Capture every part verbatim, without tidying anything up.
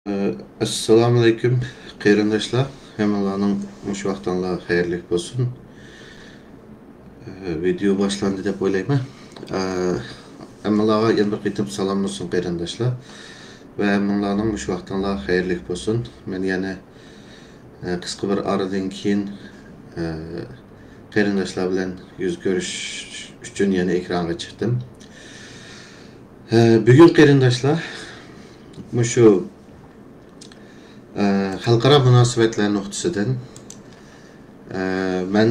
ئەسسالامۇئەلەيكۇم، قېرىنداشلار. ھەممىڭلارنىڭ مۇشۇ ۋاقتىڭلار خەيرلىك بولسۇن. ئە، ۋىدېو باشلاندى دەپ ئويلايمەن. ئە، ھەممىڭلارغا يەنە بىر قېتىم سالام بولسۇن، قېرىنداشلار. ۋە ھەممىڭلارنىڭ مۇشۇ ۋاقتىڭلار خەيرلىك بولسۇن. مەن يەنە، ئە، قىسقا بىر ئارىدىن كېيىن، ئە، قېرىنداشلار بىلەن يۈز كۆرۈشۈش ئۈچۈن يەنە ئېكرانغا چىقتىم. ئە، بۈگۈن قېرىنداشلار، مۇشۇ، ئە، خەلقئارا مۇناسىۋەتلەر نۇقتىسىدىن، ئە، مەن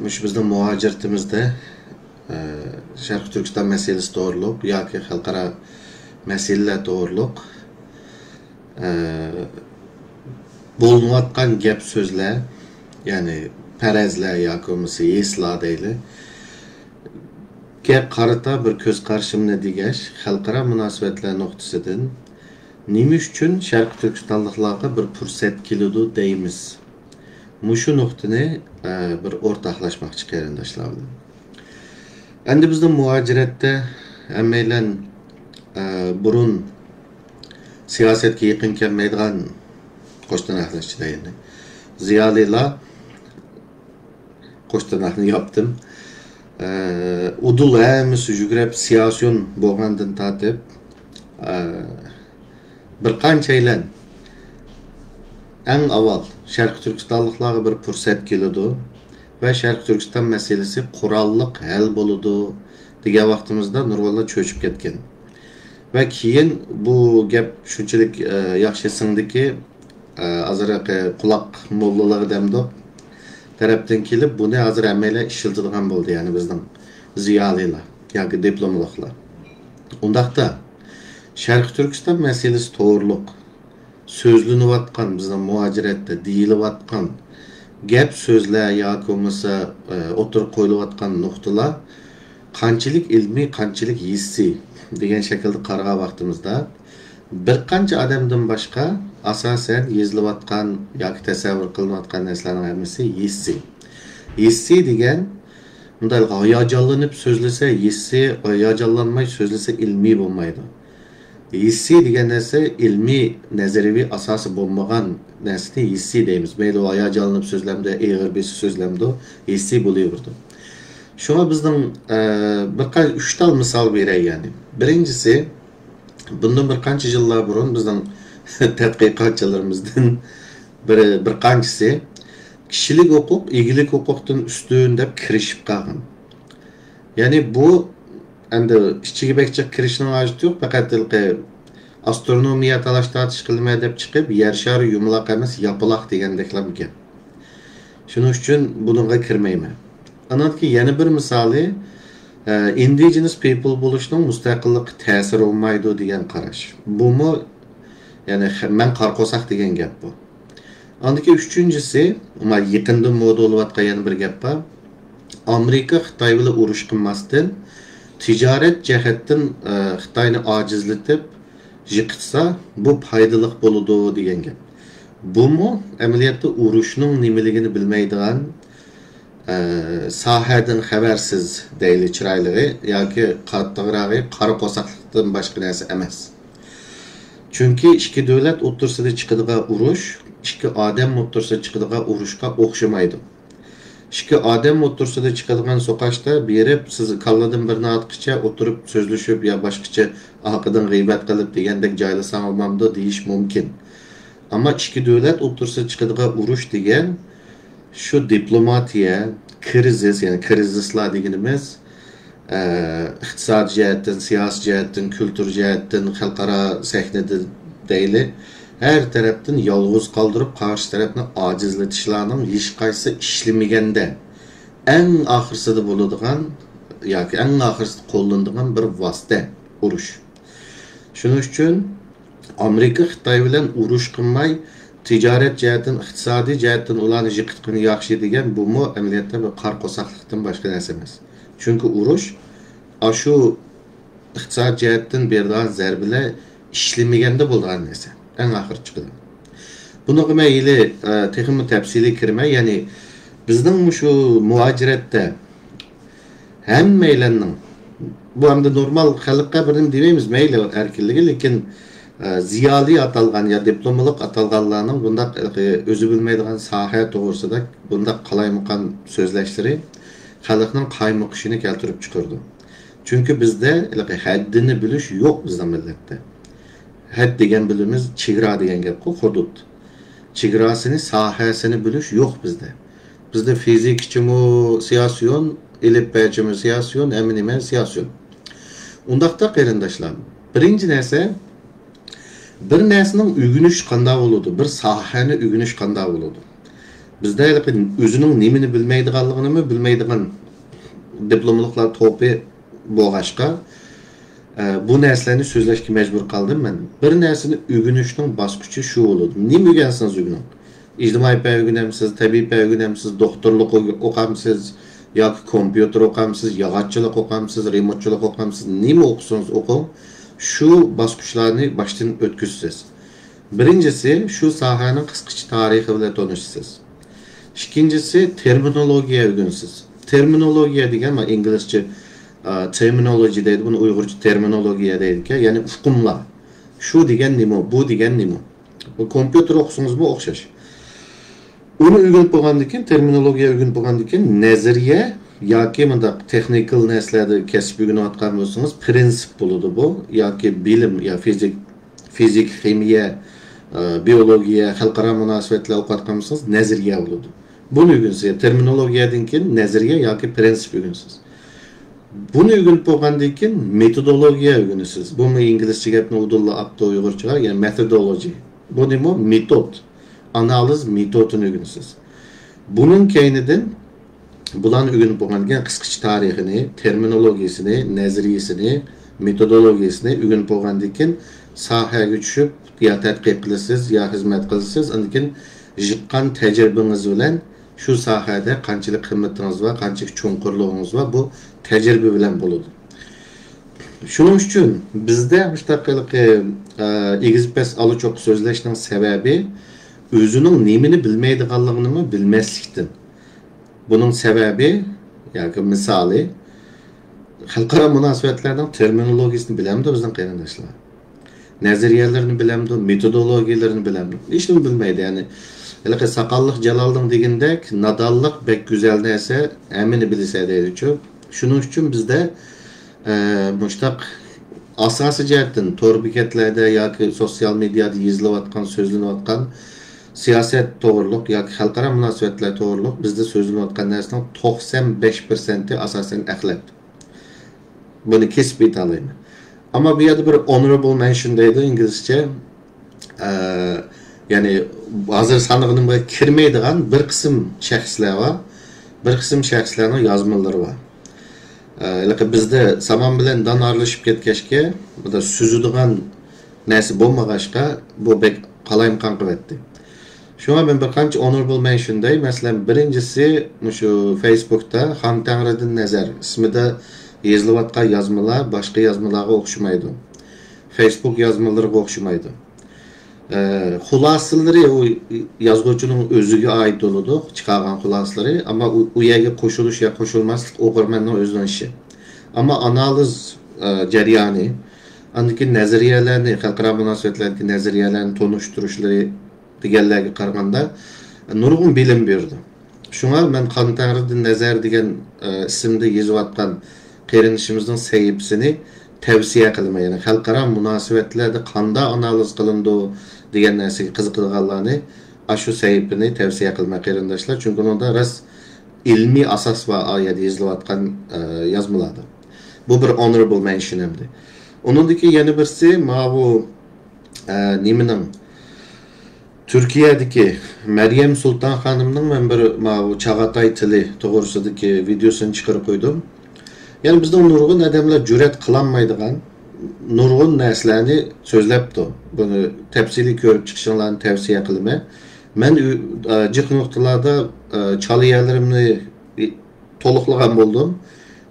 مۇشۇ بىزنىڭ مۇھاجىرىتىمىزدە، ئە، شەرقىي تۈركىستان مەسىلىسى توغرۇلۇق ياكى خەلقئارا مەسىلىلەر توغرۇلۇق، ئە، بولۇنۇۋاتقان گەپ سۆزلەر، يەنى پەرەزلەر ياكى بولمىسا ھېسلار دەيلى، گە قارىتا بىر كۆز قارىشىمنى دېگەچ، خەلقئارا مۇناسىۋەتلەر نۇقتىسىدىن نېمە ئۈچۈن شەرقىي تۈركىستانلىقلارغا بىر پۇرسەت كېلىدۇ دەيمىز؟ مۇشۇ نۇقتىنى، ئە، بىر ئورتاقلاشماقچى قېرىنداشلار بىلەن. ئەمدى بىزنىڭ مۇھاجىرەتتە ھەممەيلەن، ئە، بۇرۇن سىياسەتكە يېقىن كەلمەيدىغان، قوش تىرناقنىڭ ئىچىدە يەنە، زىيالىيلار، قوش تىرناقنى ياپتىم. ئە، ئۇدۇل ھەممىسى يۈگرەپ سىياسىيون بولغاندىن تارتىپ، ئە، بىر قانچەيلەن ئەڭ ئاۋۋال شەرقىي تۈركىستانلىقلارغا بىر پۇرسەت كېلىدۇ ۋە شەرقىي تۈركىستان مەسىلىسى قوراللىق ھەل بولىدۇ دېگەن ۋاقتىمىزدا نۇرغۇنلار چۆچۈپ كەتكەن. ۋە كېيىن بۇ گەپ شۇنچىلىك، ئە، ياخشى سىڭدىكى، ئە، ئازراق، ئە، قۇلاق موللىلىقى دەمدۇق تەرەپتىن كېلىپ، بۇنى ھازىر ھەممەيلەن ئىشلىتىدىغان بولدى، يەنى بىزنىڭ زىيالىيلار ياكى دىپلوملۇقلار. ئۇنداقتا، شەرقىي تۈركىستان مەسىلىسى توغرۇلۇق سۆزلىنىۋاتقان، بىزنىڭ مۇھاجىرەتتە دېيىلىۋاتقان گەپ سۆزلەر ياكى بولمىسا، ئە، ئوتتۇرىغا قويۇلۇۋاتقان نۇقتىلار قانچىلىك ئىلمىي، قانچىلىك ھېسسىي دېگەن شەكىلدە قارىغان ۋاقتىمىزدا، بىر قانچە ئادەمدىن باشقا ئاساسەن يېزىلىۋاتقان ياكى تەسەۋۋۇر قىلىنىۋاتقان نەرسىلەرنىڭ ھەممىسى ھېسسىي. ھېسسىي دېگەن، مۇنداق ھاياجانلىنىپ سۆزلىسە ھېسسىي، ھاياجانلانماي سۆزلىسە ئىلمىي بولمايدۇ. ھېسسىي دېگەن نەرسە ئىلمىي نەزەرىيەۋى ئاساسى بولمىغان نەرسىنى ھېسسىي دەيمىز. مەيلى ئۇ ھاياجانلىنىپ سۆزلەمدۇ، ئېغىر بېسىپ سۆزلەمدۇ، ھېسسىي بولۇۋېرىدۇ. شۇڭا بىزنىڭ، ئە، بىر قانچە، ئۈچ تال مىسال بېرەي يەنى. بىرىنچىسى، بۇندىن بىر قانچە يىللار بۇرۇن بىزنىڭ تەتقىقاتچىلىرىمىزدىن بىر، بىر قانچىسى كىشىلىك ھوقۇق ئىگىلىك ھوقۇقتىن ئۈستۈن دەپ كىرىشىپ قالغان. يەنى بۇ ئەمدى ئىچىگە بەك جىق كىرىشنىڭ ھاجىتى يوق، پەقەت ھېلىقى ئاسترونومىيە تالاش تارتىش قىلىمەن دەپ چىقىپ، يەر شارى يۇمىلاق ئەمەس، ياپىلاق دېگەندەكلا گەپ. شۇنىڭ ئۈچۈن بۇنىڭغا كىرمەيمەن. ئانىڭدىكى يەنە بىر مىسالى، ئە، ئىندىجېنس پىپل بولۇشنىڭ مۇستەقىللىققا تەسىرى بولمايدۇ دېگەن قاراش. بۇمۇ، يەنى، خ-، مەن قارا قورساق دېگەن گەپ بۇ. ئاندىكى ئۈچىنچىسى، مانا يېقىندىن مودا بولۇۋاتقان يەنە بىر گەپ بار. ئامېرىكا خىتاي بىلەن ئۇرۇش قىلماستىن، تىجارەت جەھەتتىن، ئە، خىتاينى ئاجىزلىتىپ، يىقىتسا، بۇ پايدىلىق بولىدۇ دېگەن گەپ. بۇمۇ ئەمەلىيەتتە ئۇرۇشنىڭ نېمىلىكىنى بىلمەيدىغان، ئە، ساھەدىن خەۋەرسىز دەيلى چىرايلىقى ياكى قاتتىقراقى قارا قورساقلىقتىن باشقا نەرسە ئەمەس. چۈنكى ئىككى دۆلەت ئوتتۇرىسىدا چىقىدىغان ئۇرۇش ئىككى ئادەم ئوتتۇرىسىدا چىقىدىغان ئۇرۇشقا ئوخشىمايدۇ. ئىككى ئادەم ئوتتۇرىسىدا چىقىدىغان سوقاشتا بېرىپ، سىز كاللىدىن بىرنى ئاتقىچە ئولتۇرۇپ سۆزلىشىپ يا باشقىچە ئارقىدىن غىيبەت قىلىپ دېگەندەك جايلىساڭ بولمامدۇ دېيىش مۇمكىن. ئەمما ئىككى دۆلەت ئوتتۇرىسىدا چىقىدىغان ئۇرۇش دېگەن شۇ دىپلوماتىيە، كىرىزىس، يەنى كىرىزىسلار دېگىنىمىز، ئە، ئىقتىسادىي جەھەتتىن، سىياسىي جەھەتتىن، كۈلتۈر جەھەتتىن، خەلقئارا سەھنىدە دەيلى، ھەر تەرەپتىن يالغۇز قالدۇرۇپ، قارشى تەرەپنى ئاجىزلىتىشلارنىڭ ھېچقايسىسى ئىشلىمىگەندە، ئەڭ ئاخىرسىدا بولىدىغان ياكى ئەڭ ئاخىرسىدا قوللىنىدىغان بىر ۋاسىتە ئۇرۇش. شۇنىڭ ئۈچۈن ئامېرىكا خىتاي بىلەن ئۇرۇش قىلماي، تىجارەت جەھەتتىن، ئىقتىسادىي جەھەتتىن ئۇلارنى يىقىتقىنى ياخشى دېگەن، بۇمۇ ئەمەلىيەتتە بىر قارا قورساقلىقتىن باشقا نەرسە ئەمەس. چۈنكى ئۇرۇش ئاشۇ ئىقتىساد جەھەتتىن بېرىدىغان زەربىلەر ئىشلىمىگەندە بولىدىغان نەرسە. ئەڭ ئاخىرى چىقىدۇ. بۇنىڭغا مەن ھېلى، ئە، تېخىمۇ تەپسىلىي كىرمەي، يەنى بىزنىڭ مۇشۇ مۇھاجىرەتتە ھەممەيلەننىڭ، بۇ ئەمدى نورمال خەلققە بىر نېمە دېمەيمىز، مەيلى، ئەركىنلىكى، لېكىن ئە، زىيالىي ئاتالغان يا دىپلوملۇق ئاتالغانلارنىڭ بۇنداق، ئە، ئۆزى بىلمەيدىغان ساھە توغرىسىدا بۇنداق قالايمىقان سۆزلەشلىرى خەلقنىڭ قايمۇقۇشىنى كەلتۈرۈپ چىقىرىدۇ. چۈنكى بىزدە ھېلىقى ھەددىنى بىلىش يوق بىزنىڭ مىللەتتە. ھەد دېگەن بىلىمىز چېگرا دېگەن گەپقۇ، خۇدۇد. چېگراسىنى، ساھەسىنى بىلىش يوق بىزدە. بىزدە فىزىكىچىمۇ سىياسىيون، ئېلىپبەچىمۇ سىياسىيون، ھەممە نېمە سىياسىيون. ئۇنداقتا قېرىنداشلار، بىرىنچى نەرسە، بىر نەرسىنىڭ ئۆگىنىش قانداق بولىدۇ؟ بىر ساھەنى ئۆگىنىش قانداق بولىدۇ؟ بىزدە ھېلىقى ئۆزىنىڭ نېمىنى بىلمەيدىغانلىقىنىمۇ بىلمەيدىغان دىپلوملۇقلار توپى بولغاچقا، ئە، بۇ نەرسىلەرنى سۆزلەشكە مەجبۇر قالدىم مەن. بىر نەرسىنى ئۆگىنىشنىڭ باسقۇچى شۇ بولىدۇ. نېمە ئۆگەنسىڭىز ئۆگىنىڭ. ئىجتىمائىي پەن ئۆگىنەمسىز، تەبىئىي پەن ئۆگىنەمسىز، دوختۇرلۇق ئوقامسىز، ياكى كومپيۇتېر ئوقامسىز، ياغاچچىلىق ئوقامسىز، رېمونتچىلىق ئوقامسىز، نېمە ئوقۇسىڭىز ئوقۇڭ، شۇ باسقۇچلارنى باشتىن ئۆتكۈزىسىز. بىرىنچىسى، شۇ ساھەنىڭ قىسقىچە تارىخى بىلەن تونۇشىسىز. ئىككىنچىسى، تېرمىنولوگىيە ئۆگىنىسىز. تېرمىنولوگىيە دېگەن، مانا، ئىنگلىزچە، ئا، terminology دەيدۇ، بۇنى ئۇيغۇرچە تېرمىنولوگىيە دەيدىكەن، يەنى ئۇقۇملار. شۇ دېگەن نېمە، بۇ دېگەن نېمە؟ بۇ كومپيۇتېر ئوقۇسىڭىزمۇ ئوخشاش. ئۇنى ئۆگىنىپ بولغاندىن كېيىن، تېرمىنولوگىيە ئۆگىنىپ بولغاندىن كېيىن، نەزەرىيە ياكى مۇنداق تېخنىكال نەرسىلەردە كەسىپ ئۆگىنىۋاتقان بولسىڭىز، پرىنسىپ بولىدۇ بۇ، ياكى بىلىم، يا فىزىك، فىزىك، خىمىيە، ئە، بىيولوگىيە، خەلقئارا مۇناسىۋەتلەر ئوقۇۋاتقان بولسىڭىز، نەزەرىيە بولىدۇ. بۇنى ئۆگىنىسىز. تېرمىنولوگىيەدىن كېيىن نەزەرىيە ياكى پرىنسىپ ئۆگىنىسىز. بۇنى ئۆگىنىپ بولغاندىن كېيىن مېتودولوگىيە ئۆگىنىسىز. بۇمۇ ئىنگلىزچە گەپنى ئۇدۇللا ئاپتۇ ئۇيغۇرچىغا، يەنى مېتودولوجى. بۇ نېمە؟ مېتود. ئانالىز مېتودىنى ئۆگىنىسىز. بۇنىڭ كەينىدىن بۇلارنى ئۆگىنىپ بولغاندىن كېيىن قىسقىچە تارىخىنى، تېرمىنولوگىيىسىنى، نەزەرىيىسىنى، مېتودولوگىيىسىنى ئۆگىنىپ بولغاندىن كېيىن ساھەگە چۈشۈپ يا تەتقىق قىلىسىز، يا خىزمەت قىلىسىز. ئاندىن كېيىن يىغقان تەجرىبىڭىز بىلەن شۇ ساھەدە قانچىلىك خىزمىتىڭىز بار، قانچىلىك چوڭقۇرلۇقىڭىز بار، بۇ تەجرىبە بىلەن بولىدۇ. شۇنىڭ ئۈچۈن بىزدە مۇشۇنداق ھېلىقى، ئە، ئېگىز پەس ئالا چوققا سۆزلەشنىڭ سەۋەبى ئۆزىنىڭ نېمىنى بىلمەيدىغانلىقىنىمۇ بىلمەسلىكتىن. بۇنىڭ سەۋەبى ياكى مىسالى، خەلقئارا مۇناسىۋەتلەرنىڭ تېرمىنولوگىيىسىنى بىلەمدۇ بىزنىڭ قېرىنداشلار؟ نەزەرىيەلىرىنى بىلەمدۇ، مېتودولوگىيەلىرىنى بىلەمدۇ؟ ھېچنېمە بىلمەيدۇ. يەنى، ھېلىقى ساقاللىق جالالنىڭ دېگىنىدەك، نادانلىق بەك گۈزەل نەرسە، ھەممىنى بىلىسەن دەيدىچۇ. شۇنىڭ ئۈچۈن بىزدە، ئە، مۇشتاق ئاساسىي جەھەتتىن تور بېكەتلەردە ياكى سوتسىيال مېدىيادا يېزىلىۋاتقان، سۆزلىنىۋاتقان سىياسەت توغرۇلۇق ياكى خەلقئارا مۇناسىۋەتلەر توغرۇلۇق بىزدە سۆزلىنىۋاتقان نەرسىنىڭ توقسان بەش پىرسەنتى ئاساسەن ئەخلەت. بۇنى كېسىپ ئېيتالايمەن. ئەمما بۇ يەردە بىر honorable mention دەيدۇ ئىنگلىزچە. ئە، يەنى ھازىر سانىغىنىمغا كىرمەيدىغان بىر قىسىم شەخسلەر بار. بىر قىسىم شەخسلەرنىڭ يازمىلىرى بار. ئە، ھېلىقى بىزدە سامان بىلەن دان ئارىلىشىپ كەتكەچكە، بۇدا سۈزىدىغان نەرسە بولمىغاچقا، بۇ بەك قالايمىقان قىلىۋەتتى. شۇڭا مەن بىر قانچە honorable mention دەي. مەسىلەن، بىرىنچىسى، مۇشۇ فېيسبۇكتا خان تەڭرىدىن نەزەر ئىسمىدا يېزىلىۋاتقان يازمىلار باشقا يازمىلارغا ئوخشىمايدۇ. فېيسبۇك يازمىلىرىغا ئوخشىمايدۇ. ئە، خۇلاسىلىرى ئۇ يازغۇچىنىڭ ئۆزىگە ئائىت بولىدۇ، چىقارغان خۇلاسىلىرى. ئەمما ئۇ، ئۇ يەرگە قوشۇلۇش يا قوشۇلماسلىق ئوقۇرمەننىڭ ئۆزىنىڭ ئىشى. ئەمما ئانالىز، ئە، جەريانى، ئاندىن كېيىن نەزەرىيەلەرنى، خەلقئارا مۇناسىۋەتلەردىكى نەزەرىيەلەرنى تونۇشتۇرۇشلىرى، دېگەنلەرگە قارىغاندا نۇرغۇن بىلىم بېرىدۇ. شۇڭا مەن خان تەڭرىدىن نەزەر دېگەن، ئە، ئىسىمدا يېزىۋاتقان قېرىندىشىمىزنىڭ سەھىپىسىنى تەۋسىيە قىلىمەن. يەنى خەلقئارا مۇناسىۋەتلەردە قانداق ئانالىز قىلىنىدۇ دېگەن نەرسىگە قىزىقىدىغانلارنى ئاشۇ سەھىپىنى تەۋسىيە قىلىمەن قېرىنداشلار. چۈنكى ئۇنىڭدا راست ئىلمىي ئاساس بار ئا يەردە يېزىلىۋاتقان، ئە، يازمىلاردا. بۇ بىر honorable mention ئەمدى. ئۇنىڭدىكى يەنە بىرسى ماۋۇ، ئە، نېمىنىڭ، تۈركىيەدىكى مەريەم سۇلتان خانىمنىڭ مەن بىر ماۋۇ چاغاتاي تىلى توغرىسىدىكى ۋىدېيوسىنى چىقىرىپ قويدۇم. يەنى بىزنىڭ نۇرغۇن ئادەملەر جۈرئەت قىلالمايدىغان نۇرغۇن نەرسىلەرنى سۆزلەپتۇ. بۇنى تەپسىلىي كۆرۈپ چىقىشىڭلارنى تەۋسىيە قىلىمەن. مەن ئۆ-، ئە، جىق نۇقتىلاردا، ئە، چالا يەرلىرىمنى تولۇقلىغان بولدۇم.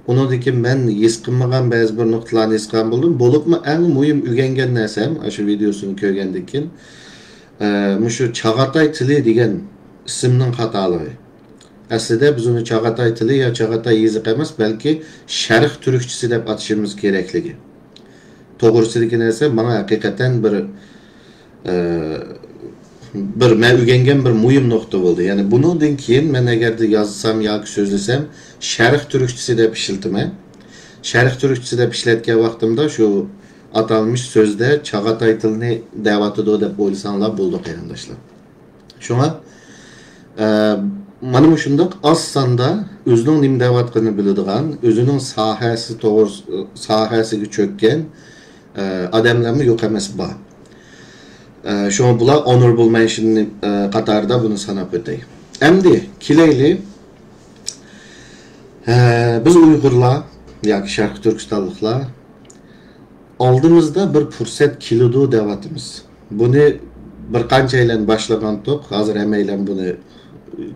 ئۇنىڭدىن كېيىن مەن ھېس قىلمىغان بەزى بىر نۇقتىلارنى ھېس قىلغان بولدۇم. بولۇپمۇ ئەڭ مۇھىم ئۆگەنگەن نەرسەم، ئاشۇ ۋىدېيوسىنى كۆرگەندىن كېيىن، ئە، مۇشۇ چاغاتاي تىلى دېگەن ئىسىمنىڭ خاتالىقى. ئەسلىدە بىز ئۇنى چاغاتاي تىلى يا چاغاتاي يېزىقى ئەمەس، بەلكى شەرق تۈركچىسى دەپ ئاتىشىمىز كېرەكلىكى. توغرىسىدىكى نەرسە ماڭا ھەقىقەتەن بىر، ئە، بىر مەن ئۆگەنگەن بىر مۇھىم نۇقتا بولدى. يەنى بۇنىڭدىن كېيىن مەن ئەگەردە يازسام ياكى سۆزلىسەم، شەرق تۈركچىسى دەپ ئىشلىتىمەن. شەرق تۈركچىسى دەپ ئىشلەتكەن ۋاقتىمدا شۇ ئاتالمىش سۆزدە چاغاتاي تىلىنى دەۋاتىدۇ دەپ ئويلىساڭلار بولىدۇ، قېرىنداشلار. شۇڭا، ئە، مانا مۇشۇنداق ئاز ساندا ئۆزىنىڭ نېمە دەۋاتقىنىنى بىلىدىغان، ئۆزىنىڭ ساھەسى توغرىسى، ساھەسىگە چۆككەن، ئە، ئادەملەرمۇ يوق ئەمەس، بار. ئە، شۇڭا بۇلار honorable mention، ئە، قاتارىدا بۇنى ساناپ ئۆتەي. ئەمدى كېلەيلى، ئە، بىز ئۇيغۇرلار ياكى شەرقىي تۈركىستانلىقلار ئالدىمىزدا بىر پۇرسەت كېلىدۇ دەۋاتىمىز. بۇنى بىر قانچەيلەن باشلىغانتۇق، ھازىر ھەممەيلەن بۇنى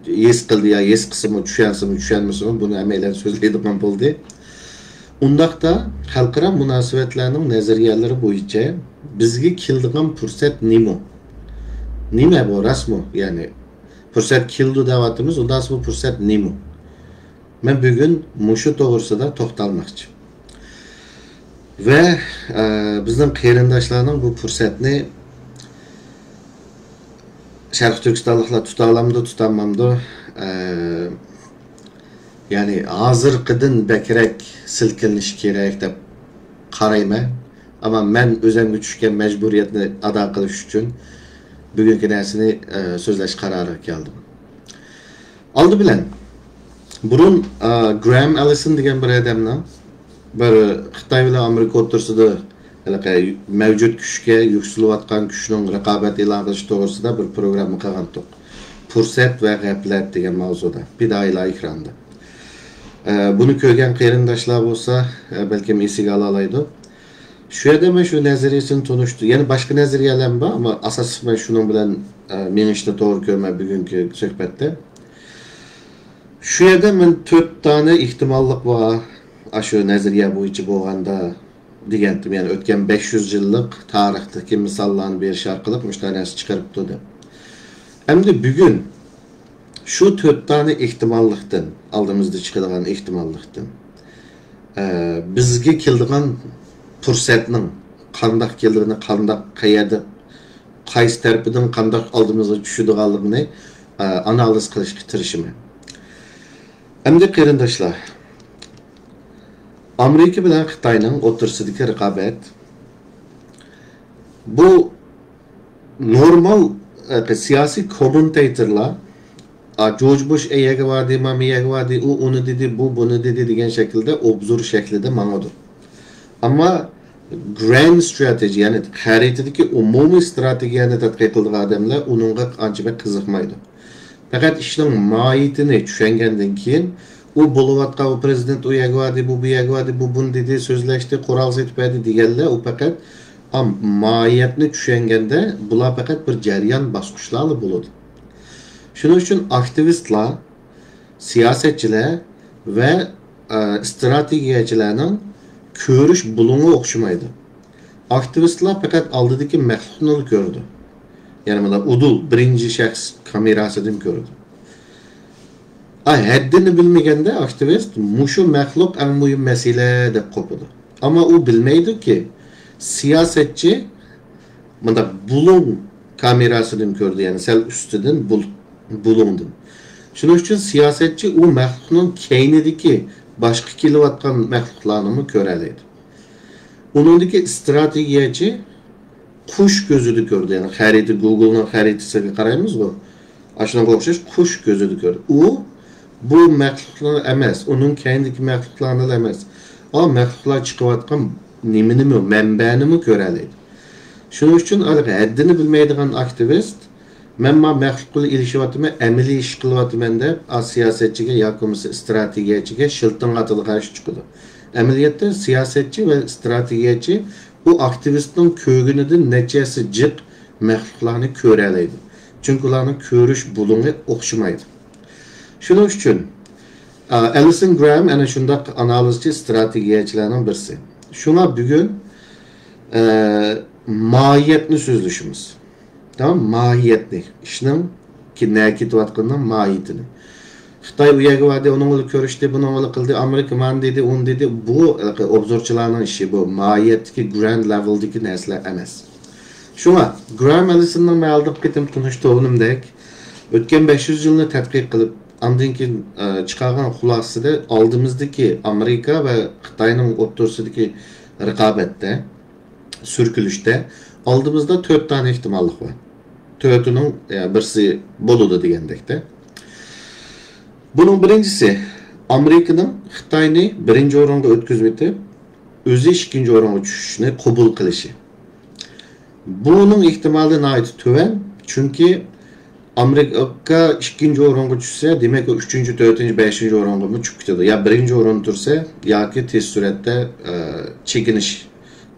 ھېس قىلدى يا ھېس قىلسىمۇ، چۈشەنسىمۇ، چۈشەنمىسىمۇ، بۇنى ھەممەيلەن سۆزلەيدىغان بولدى. ئۇنداقتا خەلقئارا مۇناسىۋەتلەرنىڭ نەزەرىيەلىرى بويىچە بىزگە كېلىدىغان پۇرسەت نېمە؟ نېمە بۇ، راستمۇ؟ يەنى پۇرسەت كېلىدۇ دەۋاتىمىز، ئۇنداقسا بۇ پۇرسەت نېمە؟ مەن بۈگۈن مۇشۇ توغرىسىدا توختالماقچى. ۋە، ئە، بىزنىڭ قېرىنداشلارنىڭ بۇ پۇرسەتنى شەرقىي تۈركىستانلىقلار تۇتالامدۇ، تۇتالمامدۇ، ئە، يەنى ھازىرقىدىن بەكرەك سىلكىلىنىشى كېرەك دەپ قارايمەن. ئەمما مەن ئۆزۈمگە چۈشكەن مەجبۇرىيەتنى ئادا قىلىش ئۈچۈن بۈگۈنكى نەرسىنى، ئە، سۆزلەش قارارىغا كەلدىم. ئالدى بىلەن، بۇرۇن، ئا، گرام ئەلىسون دېگەن بىر ئادەمنىڭ بىر خىتاي بىلەن ئامېرىكا ئوتتۇرىسىدا ھېلىقى مەۋجۇت كۈچكە، يۈكسىلىۋاتقان كۈچنىڭ رىقابەت ئېلان قىلىشى توغرىسىدا بىر پروگرامما قىلغانتۇق. پۇرسەت ۋە غەپلەت دېگەن ماۋزۇدا، پىدائىيلار ئېكرانىدا. ئە، بۇنى كۆرگەن قېرىنداشلار بولسا، ئە، بەلكىم ئېسىگە ئالالايدۇ. شۇ يەردە مەن شۇ نەزەرىيەسىنى تونۇشتۇردۇم. يەنە باشقا نەزەرىيەلەرمۇ بار، ئەمما ئاساسلىق مەن شۇنىڭ بىلەن، ئە، مېڭىشنى توغرا كۆرىمەن بۈگۈنكى سۆھبەتتە. شۇ يەردە مەن تۆت دانە ئېھتىماللىق بار، ئاشۇ نەزەرىيە بويىچە بولغاندا دېگەنتىم. يەنى ئۆتكەن بەش يۈز يىللىق تارىختىكى مىساللارنى بېرىش ئارقىلىق مۇشۇنداق نەرسە چىقىرىپتۇ دەپ. ئەمدى بۈگۈن شۇ تۆت دانە ئېھتىماللىقتىن، ئالدىمىزدا چىقىدىغان ئېھتىماللىقتىن، ئە، بىزگە كېلىدىغان پۇرسەتنىڭ قانداق كېلىدىغىنى، قانداق، قەيەردە، قايسى تەرىپىدىن قانداق ئالدىمىزغا چۈشىدىغانلىقىنى، ئە، ئانالىز قىلىشقا تىرىشىمەن. ئەمدى قېرىنداشلار، ئامېرىكا بىلەن خىتاينىڭ ئوتتۇرىسىدىكى رىقابەت، بۇ نورمال، ئە، سىياسىي كوممېنتاتورلار، ئا، جورج بۇش ئەيەرگە باردى، ماما يەرگە باردى، ئۇ ئۇنى دېدى، بۇ بۇنى دېدى دېگەن شەكىلدە ئوبزور شەكلىدە ماڭىدۇ. ئەمما گراند ستراتېگىيە، يەنى خەرىتىدىكى ئومۇمىي ستراتېگىيەنى تەتقىق قىلىدىغان ئادەملەر ئۇنىڭغا ئانچە بەك قىزىقمايدۇ. پەقەت ئىشنىڭ ماھىيىتىنى چۈشەنگەندىن كېيىن، ئۇ بولۇۋاتقان، ئۇ پىرېزىدېنت ئۇ يەرگە باردى، بۇ بۇ يەرگە باردى، بۇ بۇنى دېدى، سۆزلەشتى، قورال سېتىپ بەردى دېگەنلەر، ئۇ پەقەت، ئا، ماھىيەتنى چۈشەنگەندە، بۇلار پەقەت بىر جەريان، باسقۇچلارلا بولىدۇ. شۇنىڭ ئۈچۈن ئاكتىۋىستلار، سىياسەتچىلەر ۋە، ئە، ئىستراتېگىيەچىلەرنىڭ كۆرۈش بۇلۇڭى ئوخشىمايدۇ. ئاكتىۋىستلار پەقەت ئالدىدىكى مەخلۇقنىلا كۆرىدۇ. يەنى مانا ئۇدۇل، بىرىنچى شەخس كامېراسىدىن كۆرىدۇ. ئا، ھەددىنى بىلمىگەندە ئاكتىۋىست مۇشۇ مەخلۇق ئەڭ مۇھىم مەسىلە دەپ قوپىدۇ. ئەمما ئۇ بىلمەيدۇكى، سىياسەتچى مۇنداق بۇلۇڭ كامېراسىدىن كۆرىدۇ، يەنى سەل ئۈستىدىن، بۇل-، بۇلۇڭدىن. شۇنىڭ ئۈچۈن سىياسەتچى ئۇ مەخلۇقنىڭ كەينىدىكى باشقا كېلىۋاتقان مەخلۇقلارنىمۇ كۆرەلەيدۇ. ئۇنىڭدىكى ئىستراتېگىيەچى قۇش كۆزىدە كۆرىدۇ، يەنى خەرىتە، گۇگلنىڭ خەرىتىسىگە قارايمىزغۇ، ئاشۇنىڭغا ئوخشاش قۇش كۆزىدە كۆرىدۇ. ئۇ بۇ مەخلۇقلار ئەمەس، ئۇنىڭ كەينىدىكى مەخلۇقلارنىلا ئەمەس، ئا مەخلۇقلار چىقىۋاتقان نېمىنىمۇ، مەنبەنىمۇ كۆرەلەيدۇ. شۇنىڭ ئۈچۈن ھەددىنى بىلمەيدىغان ئاكتىۋىست، مەن ما مەخلۇق بىلەن ئېلىشىۋاتىمەن، ئەمەلىي ئىش قىلىۋاتىمەن دەپ، ئا سىياسەتچىگە ياكى بولمىسا ئىستراتېگىيەچىگە شىلتىڭ ئاتىدىغان ئىش چىقىدۇ. ئەمەلىيەتتە سىياسەتچى ۋە ئىستراتېگىيەچى ئۇ ئاكتىۋىستنىڭ كۆرگىنىدىن نەچچە ھەسسە جىق مەخلۇقلارنى كۆرەلەيدۇ. چۈنكى ئۇلارنىڭ كۆرۈش بۇلۇڭى ئوخشىمايدۇ. شۇنىڭ ئۈچۈن، ئا، ئەلىسون گرام ئەنە شۇنداق ئانالىزچى، ئىستراتېگىيەچىلەرنىڭ بىرسى. شۇڭا بۈگۈن، ئە، ماھىيەتنى سۆزلىشىمىز. تامام، ماھىيەتنى، ئىشنىڭ كى-، نەگە كېتىۋاتقىنىنىڭ ماھىيىتىنى. خىتاي ئۇ يەرگە باردى، ئۇنىڭ بىلەن كۆرۈشتى، بۇنىڭ بىلەن قىلدى، ئامېرىكا مانا دېدى، ئۇنى دېدى. بۇ ئوبزورچىلارنىڭ ئىشى، بۇ ماھىيەتتىكى گراند لېۋېلدىكى نەرسىلەر ئەمەس. شۇڭا گراھام ئەللىسوننىڭ مەن ئالدىنقى قېتىم تونۇشتۇرغىنىمدەك، ئۆتكەن بەش يۈز يىلنى تەتقىق قىلىپ، ئاندىن كېيىن ئە، چىقارغان خۇلاسىسىدە ئالدىمىزدىكى ئامېرىكا ۋە خىتاينىڭ ئوتتۇرىسىدىكى رىقابەتتە، سۈركىلىشتە ئالدىمىزدا تۆت دانە ئېھتىماللىق بار. تۆتىنىڭ ئە، بىرسى بولىدۇ دېگەندەكتە. بۇنىڭ بىرىنچىسى، ئامېرىكىنىڭ خىتاينى بىرىنچى ئورۇنغا ئۆتكۈزۈۋېتىپ، ئۆزى ئىككىنچى ئورۇنغا چۈشۈشنى قوبۇل قىلىشى. بۇنىڭ ئېھتىمالى ناھايىتى تۆۋەن، چۈنكى ئامېرىكا ئىككىنچى ئورۇنغا چۈشسە، دېمەك، ئۇ ئۈچىنچى، تۆتىنچى، بەشىنچى ئورۇنغىمۇ چۈشۈپ كېتىدۇ. يا بىرىنچى ئورۇندا تۇرسا، ياكى تېز سۈرئەتتە ئە، چېكىنىش،